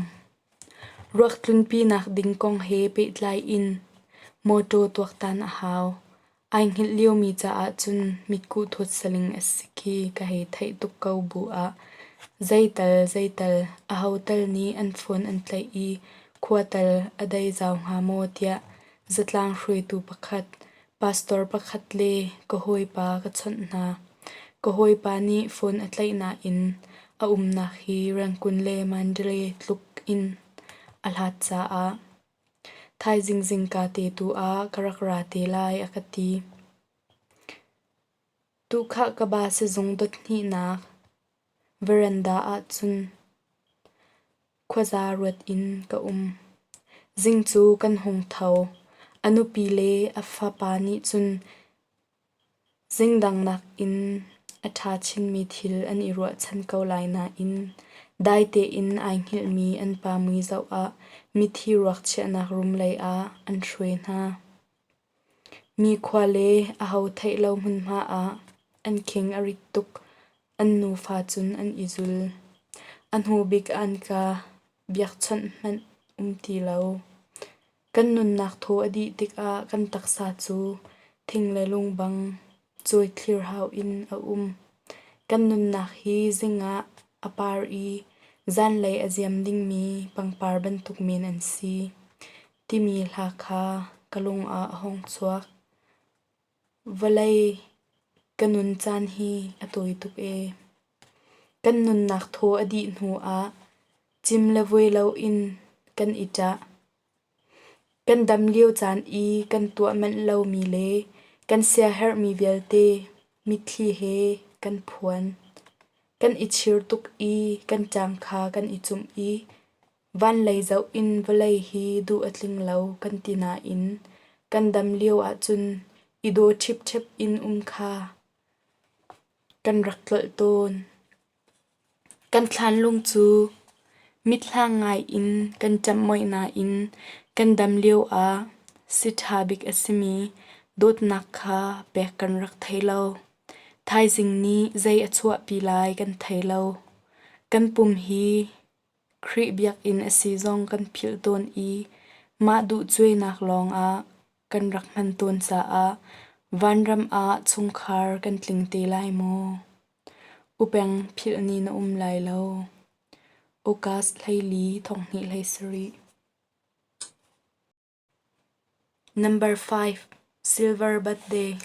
Ruak tlunpinak ding kong he pehtlai in mawṭaw tuaktan a hau. Ai hngilh liomi caah cun mitkuh thawt saling a si khi ka hei theih tuk ko bu ah zeital zeital aho tal nih an phone an tlaih i khua tal a dei zau hnga maw tiah zatlang hruaitu pakhat, pastor pakhat le ka hawipa ka chawnh hna. Ka hawipa nih phone a tlaih nain a umnak hi Rangoon le Mandalay tluk in a hlat caah thaizing zingka te tu ah ka rak ra te lai a ka ti. Tukhah ka ba sizung dot hnihnak veranda ahcun khuaza ruat in ka um. Zing cu kan hung tho. A nupi le a fapa nih cun Zingdang nakin a ṭha chinmi thil an i ruahchan ko lai nain dai tein ai hngilhmi an pa mui zoh ah mithi ruak chiahnak room lei ah an hruai hna. Mi khua le aho theih lo hmunhma ah an khing a rit tuk. An nufa cun an i zul. A hnu bik an ka biakchawnh hmanh um ti lo. Kan nunnak thaw a dih tikah kan taksa cu thing le lung bang cawithlir hau in a um. Kan nunnak hi zing ah a par i zanlei a ziam dingmi pangpar bantuk men an si, timi hla kha ka lung ah a hung chuak. Vawlei ka nun caan hi a tawi tuk ee. Kan nunnak thaw a dih hnu ah cim le vui loin kan i ṭah. Kan dam lio caan i kan tuah manh lomi le kan siaherhmi vialte mitthli he kan phuan. Kan i chir tuk i kan ṭang kha kan i cumh i Vanlei zoh in vawlei hi duh a tling lo kan ti nain kan dam lio ahcun i daw ṭhipṭhep in um kha kan rak tlolh tawn. Kan thlanlung cu mithlang ngai in kan ṭamhmoih nain kan dam lio ah si ṭha bik a simi dawtnak kha pek kan rak thei lo. Thaizing nih zei a chuahpi lai kan thei lo. Kan pum hi Khrih biakinn a si zong kan philh tawn i Mah duhcuainak lawngah kan rak hman tawn caah vanram ah chungkhar kan tling te lai maw? Upeng philh ni na um lai lo. August 14 2017. Number 5. Silver Birthday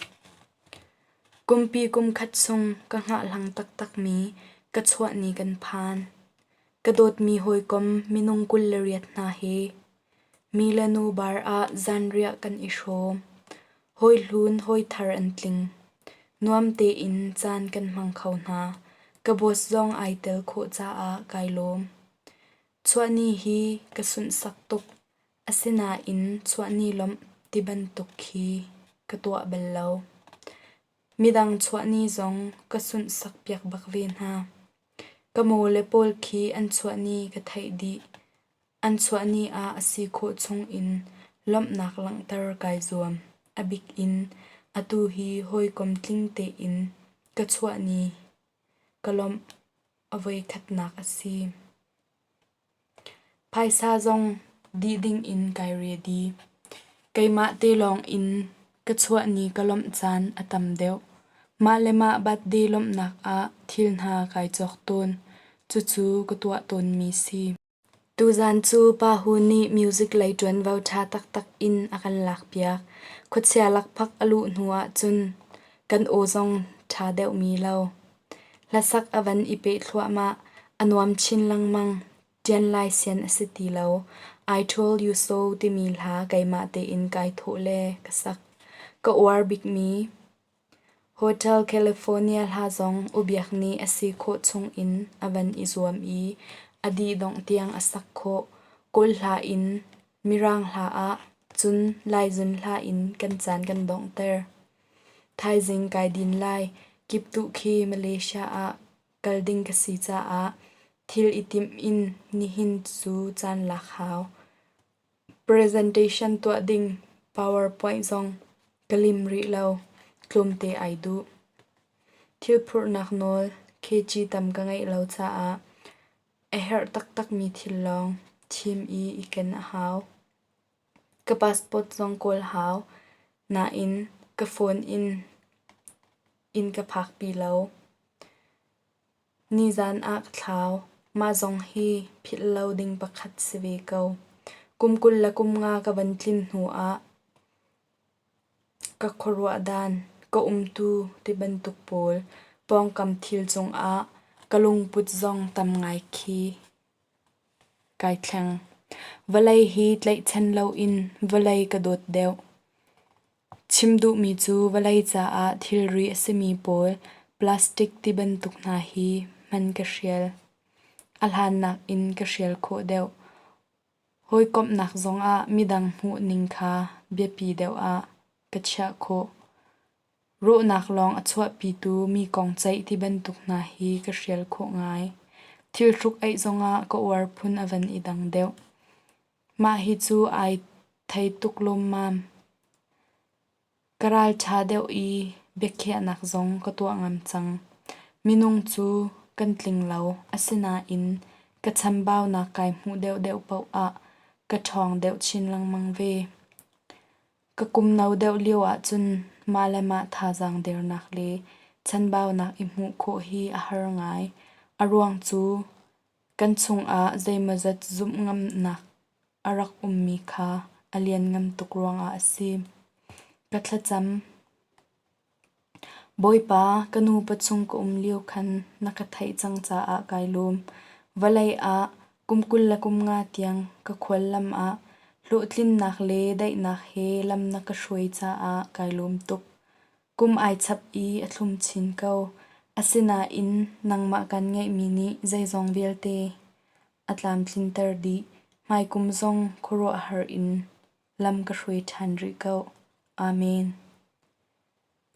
Kumpi kum khat chung ka hngahhlang taktakmi ka chuah ni kan phan. Ka dawtmi hawikom minung 28 hna he mi le nu bar ah zanriah kan i hrawm. Hawi hlun hawi thar an tling. Nuam tein caan kan hmang kho hna. Ka boss zong ai tel khawh caah kai lawm. Chuahni hi ka sunhsak tuk. Asinain chuahni lawmh ti bantuk khi ka tuah bal lo. Midang chuahni zong ka sunhsakpiak bak ve hna. Ka mawle pawl khi an chuahni ka theih dih. An chuahni ah a si khawh chungin lawmhnak langhter kai zuam. A bik in atu hi hawikom tling tein ka chuahni ka lawmh a voikhatnak a si. Phaisa zong dih dingin kai ready. Keimah te lawng in ka chuahni ka lawmh caan a tam deuh. Mah le mah birthday lawmhnak ah thil hna kai cawk tawn. Cucu ka tuah tawnmi si. Tuzaan cu Pa Hu nih music lei ṭuanvo ṭha taktak in a kan lakpiak. Khuachia lakphak a luh hnu ahcun kan aw zong ṭha deuhmi lo. Hlasak a van i peh thluahmah. A nuam chin lengmang. Ṭian lai sian a si ti lo. I Told You So timi hla keimah tein kai thawh le ka sak. Ka uar bikmi Hotel California hla zong Ubiak nih a si khawh chungin a van i zuam i a dih dongh tiang a sak khawh. Kawl hla in, Mirang hla ah, cun Laizun hla in kan caan kan donghter. Thaizing kai din lai. Kiptuh khi Malaysia ah kal ding ka si caah thil i timh in nihin cu caan lak hau. Presentation tuah ding PowerPoint zong ka lim rih lo. Tlawmte ai duh. Thil phurhnak nawl kg tam ka ngeih lo caah a herh taktakmi thil lawng thim i i ken a hau. Ka passport zong kawl hau, nain ka phone in inn ka phakpi lo. Nizaan ah ka thlau. Mah zong hi philh lo ding pakhat si ve ko. Kum 25 ka van tlin hnu ah ka khuaruah dan, ka umtu tibantuk pawl pawngkam thil cungah ka lungput zong tam ngai khi kai thleng. Vawlei hi tlaihchan loin vawlei ka dawt deuh. Chim duhmi cu vawlei caah thilri a simi pawl plastic tibantuk hna hi hman ka hrial. A hlannak in ka hrial khawh deuh. Hawikomhnak zongah midang hmuhning kha biapi deuh ah ka chiah khawh. Rawhnak lawng a chuahpitu mi kong ceih ti bantuk hna hi ka hrial khawh ngai. Thil hruk-aih zongah ka uar phun a van i dang deuh. Mah hi cu ai thei tuk lawmmam. Ka ralṭha deuh i biakhiahnak zong ka tuah ngam cang. Minung cu kan tling lo, asinain ka chambaunak kai hmuh deuhdeuh paoh ah ka ṭhawng deuh chin lengmang ve. Ka kum no deuh lio ahcun mah le mah thazaang dernak le chanbaunak i hmuh khawh hi a har ngai. A ruang cu Kan chungah zeimawzat zumh ngamnak a rak ummi kha a lianngan tuk ruangah a si. Ka thlacam. Bawipa, ka nu pachung ka um lio khan na ka theih cang caah kai lawm. Vawlei ah kum 25 tiang ka khuallam ah hlawhtlinnak le daihnak he lam na ka hruai caah kai lawm tuk. Kum ai chap i a thlum chin ko. Asinain nangmah kan ngeihmi nih zeizong vialte a tlamtlinter dih. Hmaikum zong khuaruahhar in lam ka hruai ṭhan rih ko. Amen.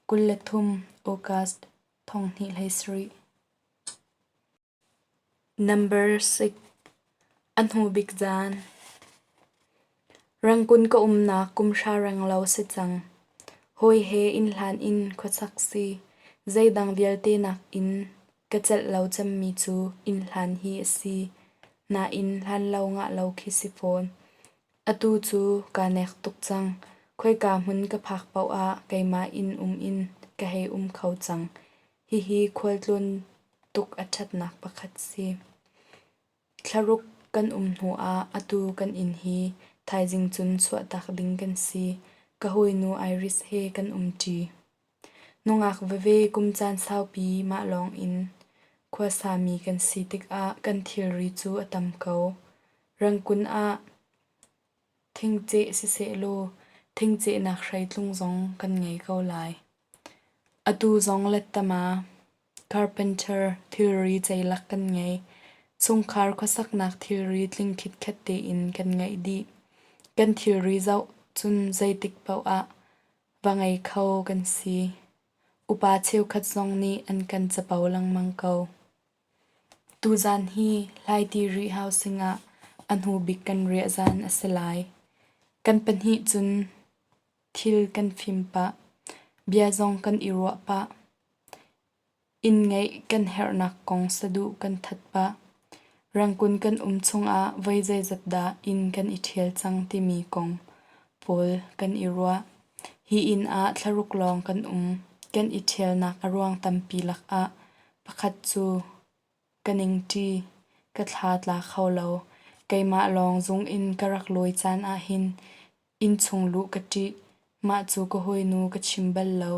23 August 2017. Number 6. A hnu bik zan. Rangkun ka umnak kum hra reng lo si cang. Hawi he inn hlan in khuasak si. Zeidang vialte nakin ka celh lo cemmi cu inn hlan hi a si. Nain hlan lo ngah lo khi si fawn. Atu cu kaa nek tuk cang. Khoika hmun ka phak paoh ah keimah inn um in ka hei um kho cang. Hihi khualtlawn tuk a ṭhatnak pakhat si. Thlaruk kan um hnuah atu kan inn hi thaizing cun chuahtak ding kan si. Ka hawinu Iris he kan umṭi. Nungak veve kum caan saupi mah lawng in khuasami kan si tikah kan thilri cu a tam ko. Rangkun ah thingceh sisehlaw thingcehnak hreitlung zong kan ngei ko lai. Atu zong lettama carpenter thilri ceilak kan ngei. Chungkhar khuasaknak thilri tling khitkhet tein kan ngeih dih. Kan thilri zoh cun zeitik paoh ah va ngei kho kan si. Upa cheukhat zong nih an kan capo lengmang ko. Tuzaan hi Hlaiti Rih Housing ah a hnu bik kan riah zan a si lai. Kan pahnih cun thil kan fim pah. Bia zong kan i ruah pah. Inn ngeih kan herhnak kong saduh kan that pah. Rangkun kan um chungah voi zeizat dah inn kan i ṭhial cang timi kong pawl kan i ruah. Hi inn ah thlaruk lawng kan um. Kan i ṭhialnak a ruang tampi lakah pakhat cu ka ningṭi, ka thla tla kho lo. Keimah lawng zung in ka rak lawi caan ahhin Innchung luh ka ṭih. Mah cu ka hawinu ka chim bal lo.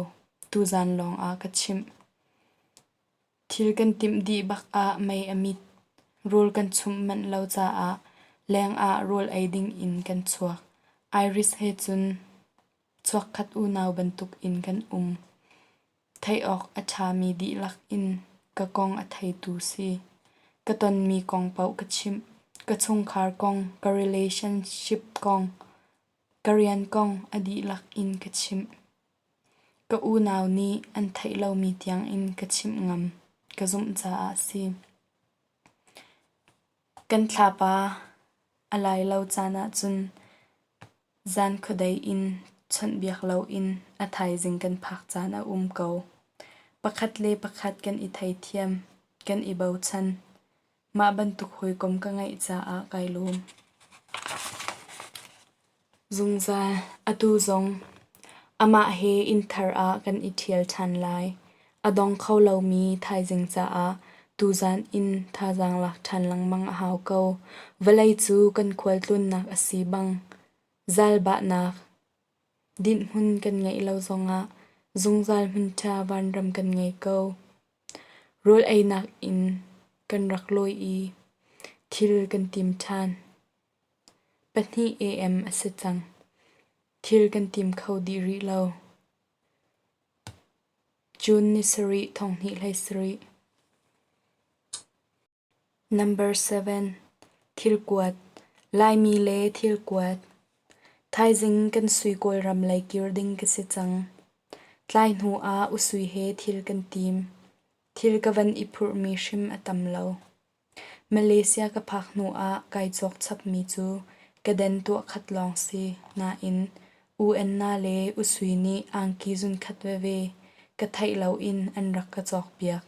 Tuzaan lawngah ka chimh. Thil kan timh dih bak ah mei a mit. Rawl kan chumh manh lo caah leng ah rawl ei ding in kan chuak. Iris he cun chuakkhat unau bantuk in kan um. Theih awk a ṭhami dihlak in ka kong a theitu si. Ka tonmi kong paoh ka chimh. Ka chungkhar kong, ka relationship kong, ka rian kong a dihlak in ka chimh. Ka unau nih an theih lomi tiangin ka chimh ngam, ka zumh caah a si. Kan thlapa a lai lo caan ahcun Zan khuadei in chawnhbiak loin a thaizing kan phak caan a um ko. Pakhat le pakhat kan i theithiam, kan i bochan. Mah bantuk hawikom ka ngeih caah kai lawm. Zungzal, atu zong amah he inn thar ah kan i ṭhial ṭhan lai. A dong kho lomi thaizing caah tuzan in thazaang lak ṭhan lengmang a hau ko. Vawlei cu kan khualtlunnak a si bang zalbahnak dinhhmun kan ngeih lo zongah zungzal hmunṭha vanram kan ngei ko. Rawl einak in kan rak lawi i thil kan tim ṭhan. 2 AM a si cang. Thil kan tim kho dih rih lo. June ni sarih thonghnih hlei sarih. Number 7. Thilkuat Laimi le thilkuat Thaizing kan sui Kawlram lei kir ding ka si cang. Tlai hnu ah usui he thil kan tim. Thil ka van i phurhmi hrim a tam lo. Malaysia ka phak hnu ah kai cawk chapmi cu keden tuahkhat lawng si nain U Enna le U Sui nih angki zunkhat veve ka theih loin an rak ka cawkpiak.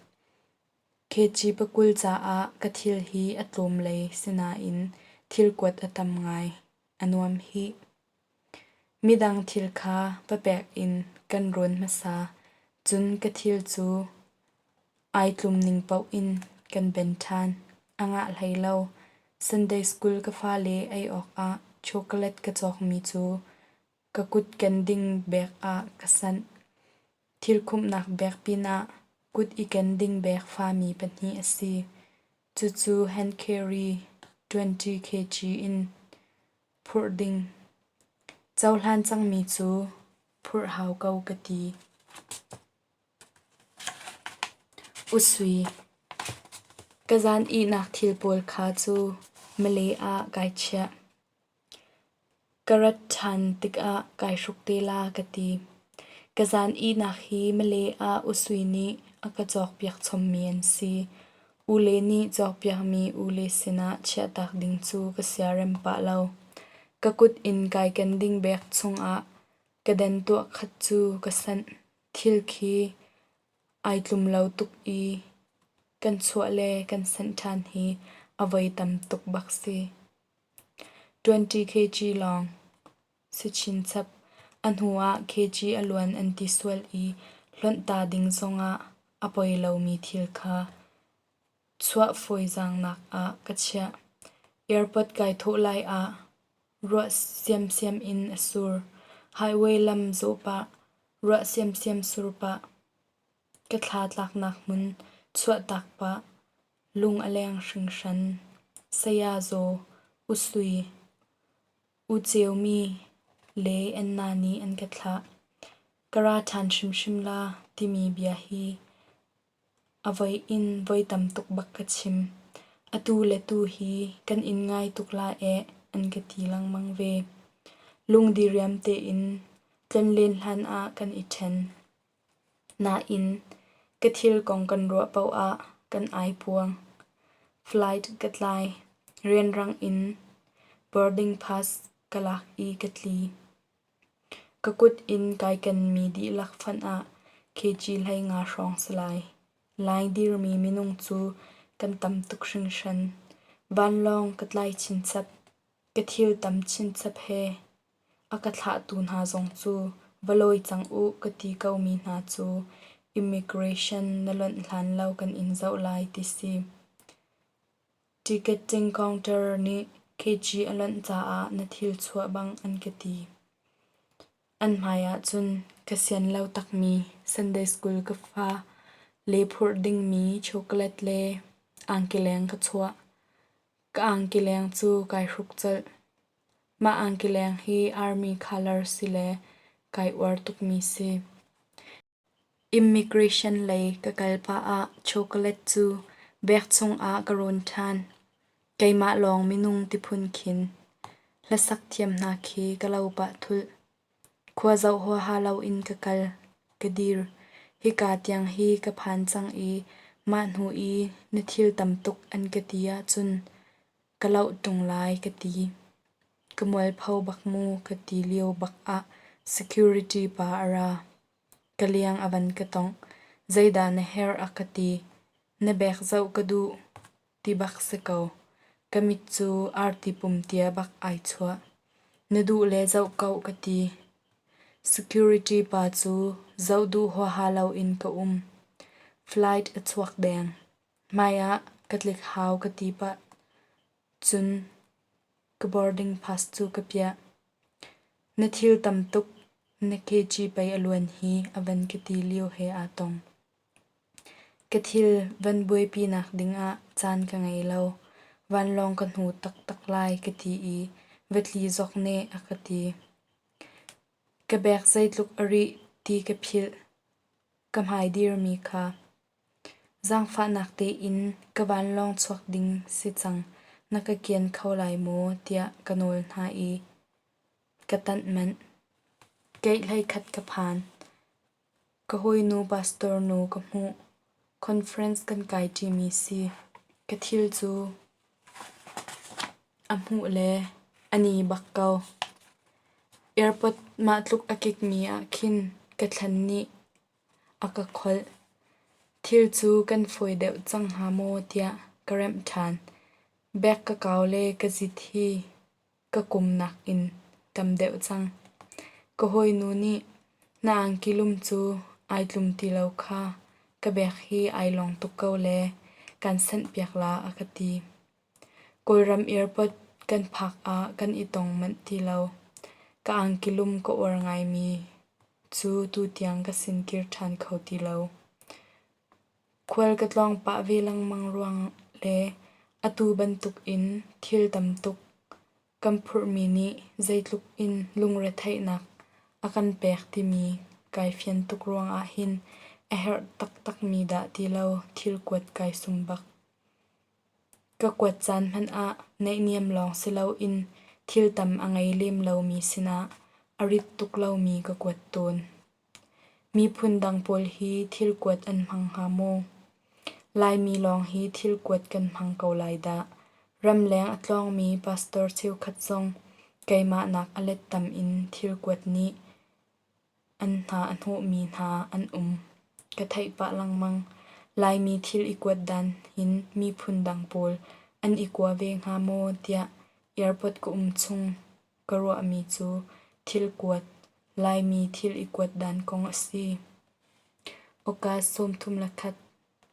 Kg pakul caah ka thil hi a tlawm lei si nain thil kuat a tam ngai. A nuam hih. Midang thil kha papek in kan rawn hmasa, cun ka thil cu ai tlum ning paoh in kan ben ṭhan. A ngah hlei lo. Sunday school ka fale ei awkah chocolate ka cawkmi cu ka kut ken ding bag ah ka sanh. Thil khumhnak bag pinah kut i ken ding bag fami pahnih a si. Cucu hand carry 20 kg in phurh ding. Cohlan cangmi cu phurh hau ko ka ti. Usui Ka zan ihnak thil pawl kha cu Malay ah kai chiah. Ka rat ṭhan tikah kai hruk te la ka ti. Ka zan ihnak hi Malay ah Usui nih a ka cawkpiak chommi an si. Ule nih cawkpiakmi ule sinah chiahtak ding cu ka siarem pah lo. Ka kut in kai ken ding bag chungah ka den tuahkhat cu ka sanh. Thil khi ai tlum lo tuk i kan chuah le kan sanh ṭhan hi a voi tam tuk bak si. 20 kg lawng si chinchap. A hnu ah kg a luan an ti sual i hlonh ta ding zongah a poi lomi thil kha chuah fawizaangnak ah ka chiah. Airport kai thawh lai ah ruah siamsiam in a sur. Highway lam zawh pah, ruah siamsiam sur pah, ka thla tlaknak hmun chuahtak pah, lung a leng hringhran. Saya Zaw, U Sui, U Ceumi le Anna nih an ka thlah. Ka ra ṭhan hrimhrim la timi bia hi A voi in voi tam tuk bak ka chim. Atu le tu hi kan in ngai tuk la eh an ka ti lengmang ve. Lung diriam tein tlonlen hlan ah kan i ṭhen. Nain ka thil kong kan ruah paoh ah kan ai puang. Flight ka tlai. Rianrang in boarding pass ka lak i ka tli. Ka kut in kai kenmi dihlak fonh ah kg 15 hrawng si lai. Lai dirmi minung cu kan tam tuk hringhran. Vanlawng ka tlai chinchap. Ka thil tam chinchap he a ka thlahtu hna zong cu va lawi cang u ka ti komi hna cu immigration na lonh hlan lo kan in zoh lai ti si. Ticketing counter nih kg a lonh caah na thil chuah bang an ka ti. An hmai ahcun ka sian lo takmi Sunday school ka fa le phurh dingmi chocolate le angkileng ka chuah. Ka angkileng cu kai hruk colh. Mah angkileng hi army colour si le kai uar tukmi si. Immigration lei ka kal pah ah chocolate cu bag chungah ka rawn ṭhan. Keimah lawng minung tiphun khin. Hlasak thiam hna khi ka lo pah thulh. Khua zoh huaha loin ka kal, ka dir. Hika tiang hi ka phan cang i mah hnu i na thil tam tuk an ka ti ahcun ka loh ṭung lai ka ti. Ka mualpho bak mu ka ti lio bak ah security pa a ra. Ka liang a van ka tongh. Zeidah na herh a ka ti. Na bek zoh ka duh ti bak si ko. Ka mit cu arti pum tia bak ai chuah. Na duh le zoh ko ka ti. Security pa cu zoh duh huaha loin ka um. Flight a chuak deng. Hmai ah ka tlik hau ka ti pah cun ka boarding pass cu ka piah. Na thil tam tuk na kg pei a luan hi a van ka ti lio he aa tong. Ka thil van buaipinak dingah caan ka ngei lo. Vanlawng ka hnu taktak lai ka ti i va tli zawk ne a ka ti. Ka bek zeitluk a rih ti ka philh. Ka hmai dirmi kha. Zaangfahnak tein ka vanlawng chuak ding si cang na ka kian kho lai maw tiah ka nawl hna i ka tanh manh. Keih khat ka phan. Ka hawinu pastor nu ka hmuh. Conference kan kai ṭimi si. Ka thil cu a hmuh le a ni bak ko. Airport mah tluk a kikmi ah khin ka thlan nih A ka kholh. Thil cu kan fawi deuh cang hnga maw tiah ka remh ṭhan. Bek ka kau le ka zit hi ka kum nakin tam deuh cang. Ka hawinu nih na angki lum cu ai tlum ti lo kha ka bek hi ai lawng tuk ko le kan sanhpiak la a ka ti. Kawlram airport kan phak ah kan i tong manh ti lo. Ka angki lum ka uar ngaimi cu tutiang ka sin kir ṭhan kho ti lo. Khual ka tlawng pah ve lengmang ruang le atu bantuk in thil tam tuk kan phurhmi nih zeitluk in lungretheihnak a kan pek timi kai fian tuk ruangah hin a herh taktakmi dah ti lo thil kuat kai sum bak. Ka kuat caan hmanh ah naihniam lawng si loin thil tam a ngei lem lomi sinah a rit tuk lomi ka kuat tawn. Miphun dang pawl hi thil kuat an hmang hnga maw? Laimi lawng hi thil kuat kan hmang ko lai dah. Ramleng a tlawngmi pastor cheukhat zong keimah nak a let tam in thil kuat nih An hna a hnawhmi hna an um. Ka theih pah lengmang. Laimi thil i kuat dan hin miphun dang pawl an i kua ve hnga maw tiah Airport ka um chung ka ruahmi cu thil kuat, Laimi thil i kuat dan kong a si. August 31,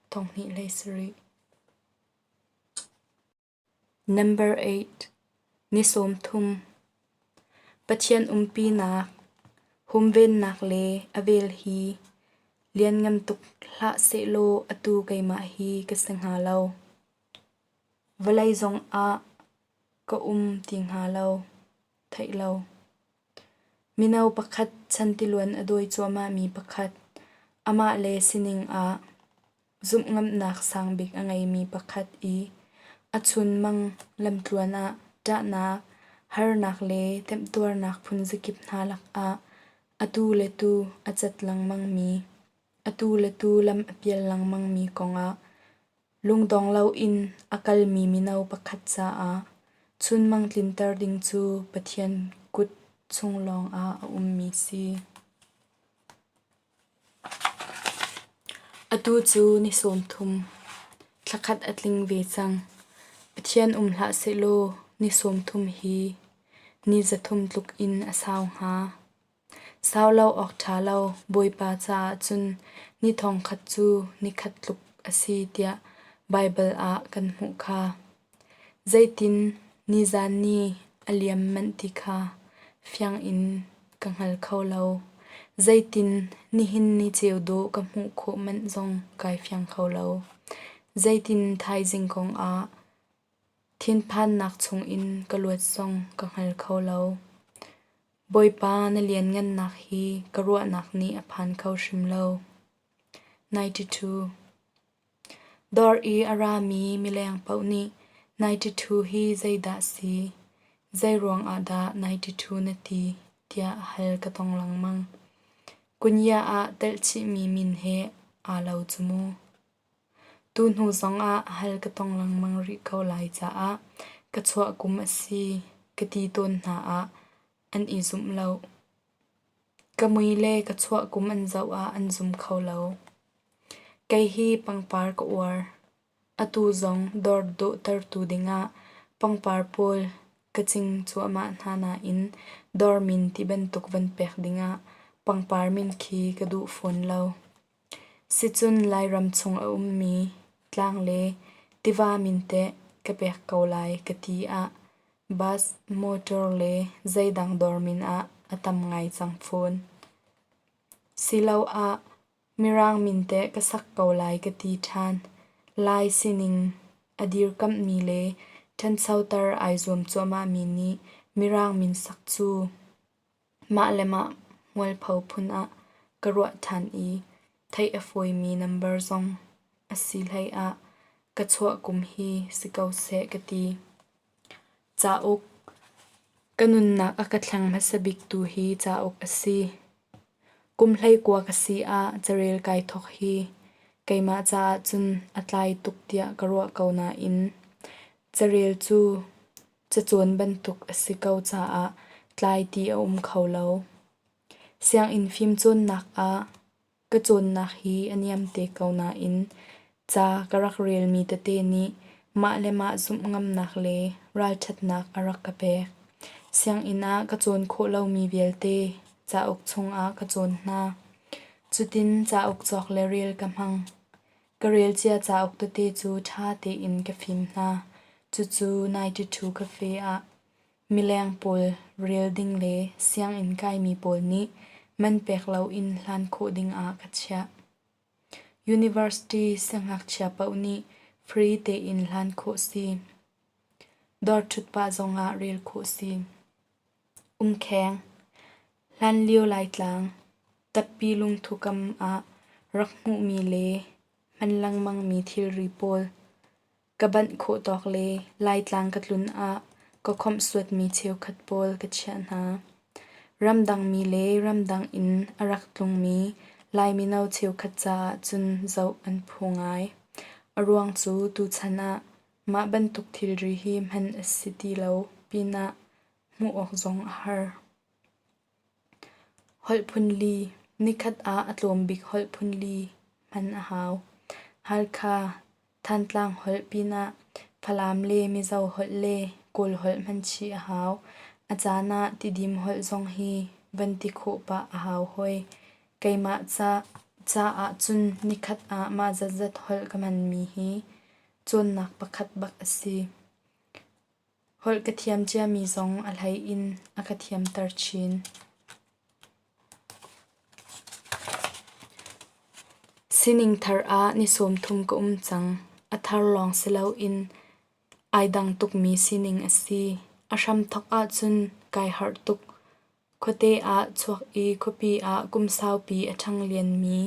2017. Number 8. Ni 30. Pathian umpinak, humvennak le a vel hi lianngan tuk hlah sehlaw atu keimah hi ka si hnga lo. Vawlei zongah ka um ti hnga lo, theih lo. Mino pakhat chantiluan a dawi cuahmahmi pakhat, amah le sining ah zumhngamhnak sangbik a ngeimi pakhat i a chunmang lamtluan ah ṭahnak, harnak le temhtuarnak phunzakip hna lakah atu le tu a cat lengmangmi, atu le tu lam a pial lengmangmi kongah Lungdong loin a kalmi mino pakhat caah chunmang tlinter ding cu Pathian kut chung lawngah a ummi si. Atu cu ni 30, thlakhat a tling ve cang. Pathian um hlah sehlaw ni 30 hi ni 300 tluk in a sau hnga. Sau lo awk ṭha lo, Bawipa caah cun ni thongkhat cu nikhat tluk a si tiah Baibal ah kan hmuh kha. Zeitin nizan ni a liam manh ti kha fiang in ka hngal kho lo. Zeitin nihin ni ceu dawh ka hmuh khawh manh zong kai fiang kho lo. Zeitin thaizing kong ah thinphannak chungin ka luat zong ka hngal kho lo. Bawipa na lianngannak hi ka ruahnak nih a phan kho hrim lo. 92. Dawr i a rami mileng paoh nih 92 hi zeidah si? Zeiruang ah dah 92 na ti? tiah hal ka tong lengmang. Kunya ah telhchihmi min he aa lo cu mu. Tuhnu zongah hal ka tong lengmang rih ko lai caah ka chuah kum a si ka ti tawn hna ah an i zumh lo. Ka mui le ka chuah kum an zoh ah an zum kho lo. Kei hi pangpar ka uar. Atu zong dawr dawhtertu dingah pangpar pawl ka cing cuahmah hna nain dawr min ti bantuk van pek dingah pangpar min khi ka duh fawn lo. Sicun Lairam chung a ummi tlang le tiva min teh ka pek ko lai ka ti ah bus, motor le zeidang dawr min ah a tam ngai cang fawn. Siloah Mirang min teh ka sak ko lai ka ti ṭhan. Lai sining a dirkamhmi le ṭhanchoter ai zuam cuahmahmi nih Mirang min sak cu Mah le mah mualpho phun ah ka ruah ṭhan i theih a fawimi nambar zong a si hlei ah ka chuah kum hi si ko seh ka ti. Cauk Ka nunnak a ka thleng hmasa biktu hi cauk a si. Kum 19 ka si ah carel kai thawk hi keimah caah cun a tlai tuk tiah ka ruah ko nain carel cu Cacawn bantuk a si ko caah tlai ti a um kho lo. Sianginn fimcawnnak ah ka cawnnak hi a niam te ko nain ca ka rak relmi tete nih mah le mah zumh ngamnak le ralṭhatnak a rak ka pek. Sianginn ah ka cawn khawh lomi vialte cauk chungah ka cawn hna. Cutin cauk cawk le rel ka hmang. Ka relcia cauk tete cu ṭha tein ka fim hna. Cucu 92 Cafe ah mileng pawl rel ding le sianginn kaimi pawl nih man pek loin hlan khawh dingah ka chiah. University siangngakchia paoh nih free tein hlan khawh si. Dawr ṭhut pah zongah rel khawh si. Umkheng Hlanlio Laitlang, tappi lungthu kam ah rak hmuhmi le hman lengmangmi thilri pawl ka banh khawh tawk le Laitlang ka tlun ah ka khawmhsuatmi cheukhat pawl ka chiah hna. Ramdangmi le ramdang in a rak tlungmi Lai mino cheukhat caah cun zoh an phu ngai. A ruang cu tuchan ah mah bantuk thilri hi hman a si ti lo pinah hmuh awk zong a har. Holh phunli Nikhat ah a tlawm bik holh phunli hman a hau. Halkha, Thantlang holh pinah Falam le Mizo holh le Kawl holh hman chih a hau. A caan ah Tidim holh zong hi van ti khawh pah a hau hoi. Keimah caah cun nikhat ah mah zatzat holh ka hmanmi hi cawnnak pakhat bak a si. Holh ka thiam ciami zong a hlei in a ka thiamter chin. Sining thar ah ni 30 ka um cang. A thar lawng si loin ai dang tukmi sining a si. A hramthawk ahcun kai harh tuk. Khuate ah chuak i khuapi ah kum saupi a ṭhang lianmi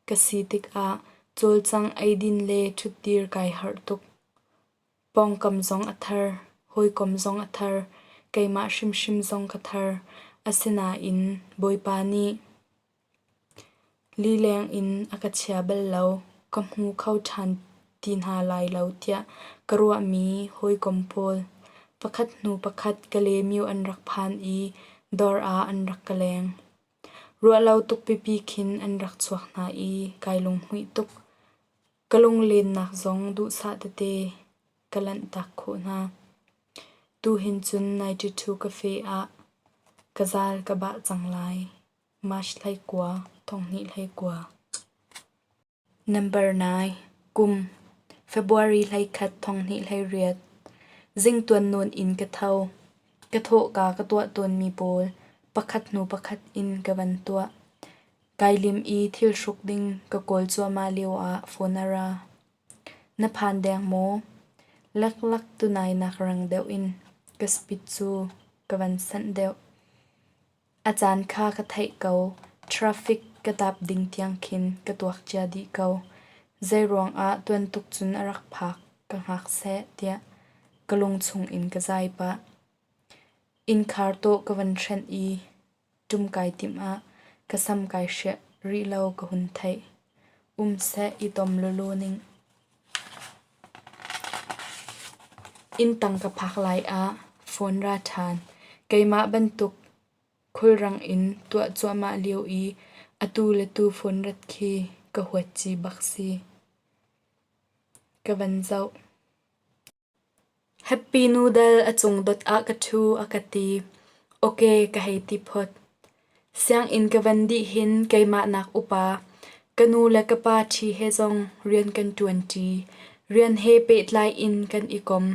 ka si tikah cawlcangh, eidin le ṭhutdir kai harh tuk. Pawngkam zong a thar, hawikom zong a thar, keimah hrimhrim zong ka thar. Asinain Bawipa nih lileng in a ka chia bal lo, ka hmu kho ṭhan ti hna lai lo tiah ka ruahmi hawikom pawl pakhat hnu pakhat Kalaymyo an rak phan i dawr ah an rak ka leng. Ruahlo tuk pipi khin an rak chuak hna i kai lunghmuih tuk. Ka lunglennak zong duhsah tete ka lanhtak khawh hna. Tuhin cun 92 cafe ah ka zal ka bah cang lai. March 19, 2019. Number 9. Kum February 21, 2028. Zingtuan nawn in ka tho. Ka thawhka ka tuah tawnmi pawl pakhat hnu pakhat in ka van tuah. Kai lim i thil hruk ding ka kawl cuahmah lioah phone a ra. Na phan deng maw? Leklak tunai nak rang deuh in ka speed cu ka van sanh deuh. A caan kha ka theih ko. Traffic ka tap ding tiang khin ka tuak cia dih ko. Zeiruang ah tuan tuk cun a rak phak ka hngak seh tiah ka lung chung in ka zai pah. Innkhar tawh ka van hrenh i Ṭum kai timh ah ka sam kai hriah rih lo ka hun theih. Um seh i tom lawlaw ning. Inntang ka phak lai ah phone ra ṭhan. Keimah bantuk khulrang in tuah cuahmah lio i atu le tu phone rat khi ka huat ci bak si. Ka van zoh. Happy noodle a cung dot ah ka ṭhu a ka ti. Ok ka hei ti phot. Sianginn ka van dih hin keimah nak upa, ka nu le ka pa ṭhi he zong rian kan ṭuanṭi. Rian he pehtlai in kan i kom.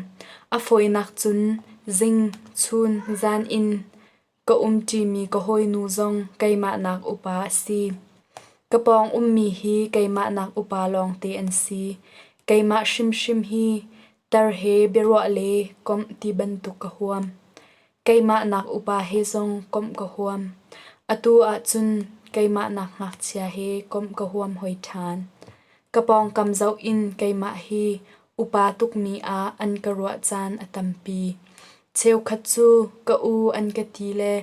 A fawinak cun zing, chun, zan in Ka umṭimi ka hawinu zong keimah nak upa a si. Ka pawng ummi hi keimah nak upa lawngte an si. Keimah hrimhrim hi tar he biaruah le komh ti bantuk ka huam. Keimah nak upa he zong komh ka huam. Atu ahcun keimah nak ngakchia he komh ka huam hoi ṭhan. Ka pawngkam zoh in keimah hi upa tukmi ah an ka ruah caan a tampi. Cheukhat cu ka u an ka ti le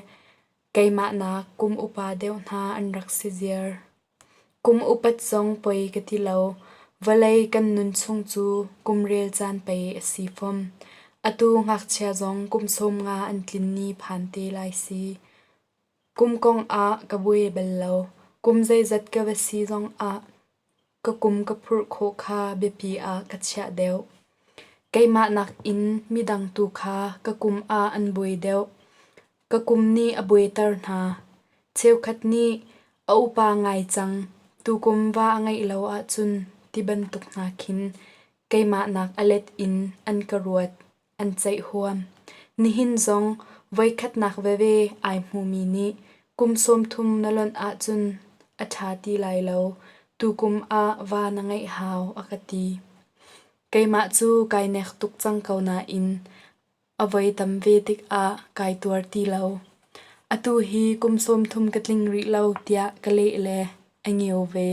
keimah nak kum upa deuh hna an rak si ziar. Kum upat zong poi ka ti lo. Vawlei kan nun chung cu kum rel caan pei a si fom. Atu ngakchia zong kum 50 an tlin ni phan te lai si. Kum kong ah ka buai bal lo. Kum zeizat ka va si zong ah ka kum ka phurh khawh kha biapi ah ka chiah deuh. Keimah nakin midang tu kha ka kum ah an buai deuh. Ka kum nih a buaiter hna. Cheukhat nih a upa ngai cang, tukum va a ngeih lo ahcun ti bantuk hna khin keimah nak a let in an ka ruat, an ceih huam. Nihin zong voikhatnak veve ai hmumi nih kum 30 na lonh ahcun a ṭha ti lai lo, tukum ah va na ngeih hau a ka ti. Keimah cu kai nek tuk cang ko nain a voi tam ve tikah kai tuar ti lo. Atu hi kum 30 ka tling rih lo tiah ka leh le a ngio ve.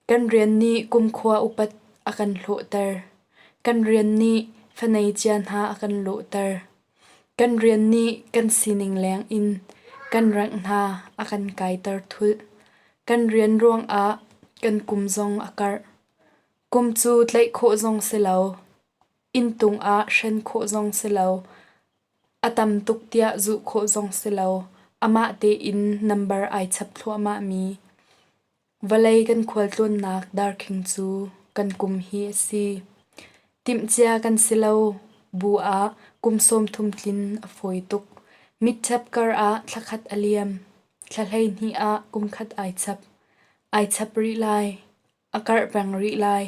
Kan rian nih kumkhua upat a kan hlawhter. Kan rian nih fanei cia hna a kan lawhter. Kan rian nih kan sining leng in kan rengh hna a kan kaiter thulh. Kan rian ruangah kan kum zong a karh. Kum cu tlaih khawh zong si lo, inntung ah hren khawh zong si lo, a tam tuk tiah zuh khawh zong si lo, amah tein nambar ai chap thluahmahmi Vawlei kan khualtlawnnak darkhing cu kan kum hi a si. Timhcia kan si lo bu ah kum 30 tlin a fawi tuk. Mitṭhep kar ah thla khat a liam. Thla 12 ah kum khat ai chap. Ai chap rih lai. A karh peng rih lai.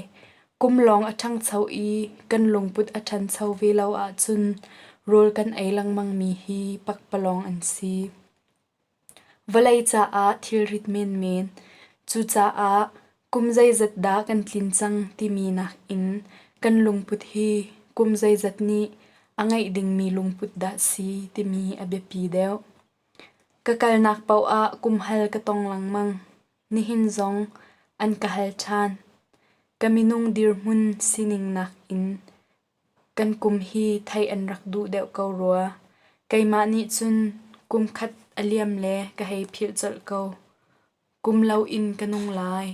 Kum lawng a ṭhangcho i kan lungput a ṭhancho ve lo ahcun rawl kan ei lengmangmi hi pakpalawng an si. Vawlei caah thilrit menmen. Cucaah kum zeizat dah kan tlin cang timi nakin kan lungput hi kum zeizat nih a ngeih dingmi lungput dah si timi a biapi deuh. Ka kalnak paoh ah kumhal ka tong lengmang. Nihin zong an ka hal ṭhan. Ka minung dirhmun sining nakin kan kum hi theih an rak duh deuh ko rua. Keimah nih cun kum khat a liam le ka hei philh colh ko. Kum loin ka nung lai.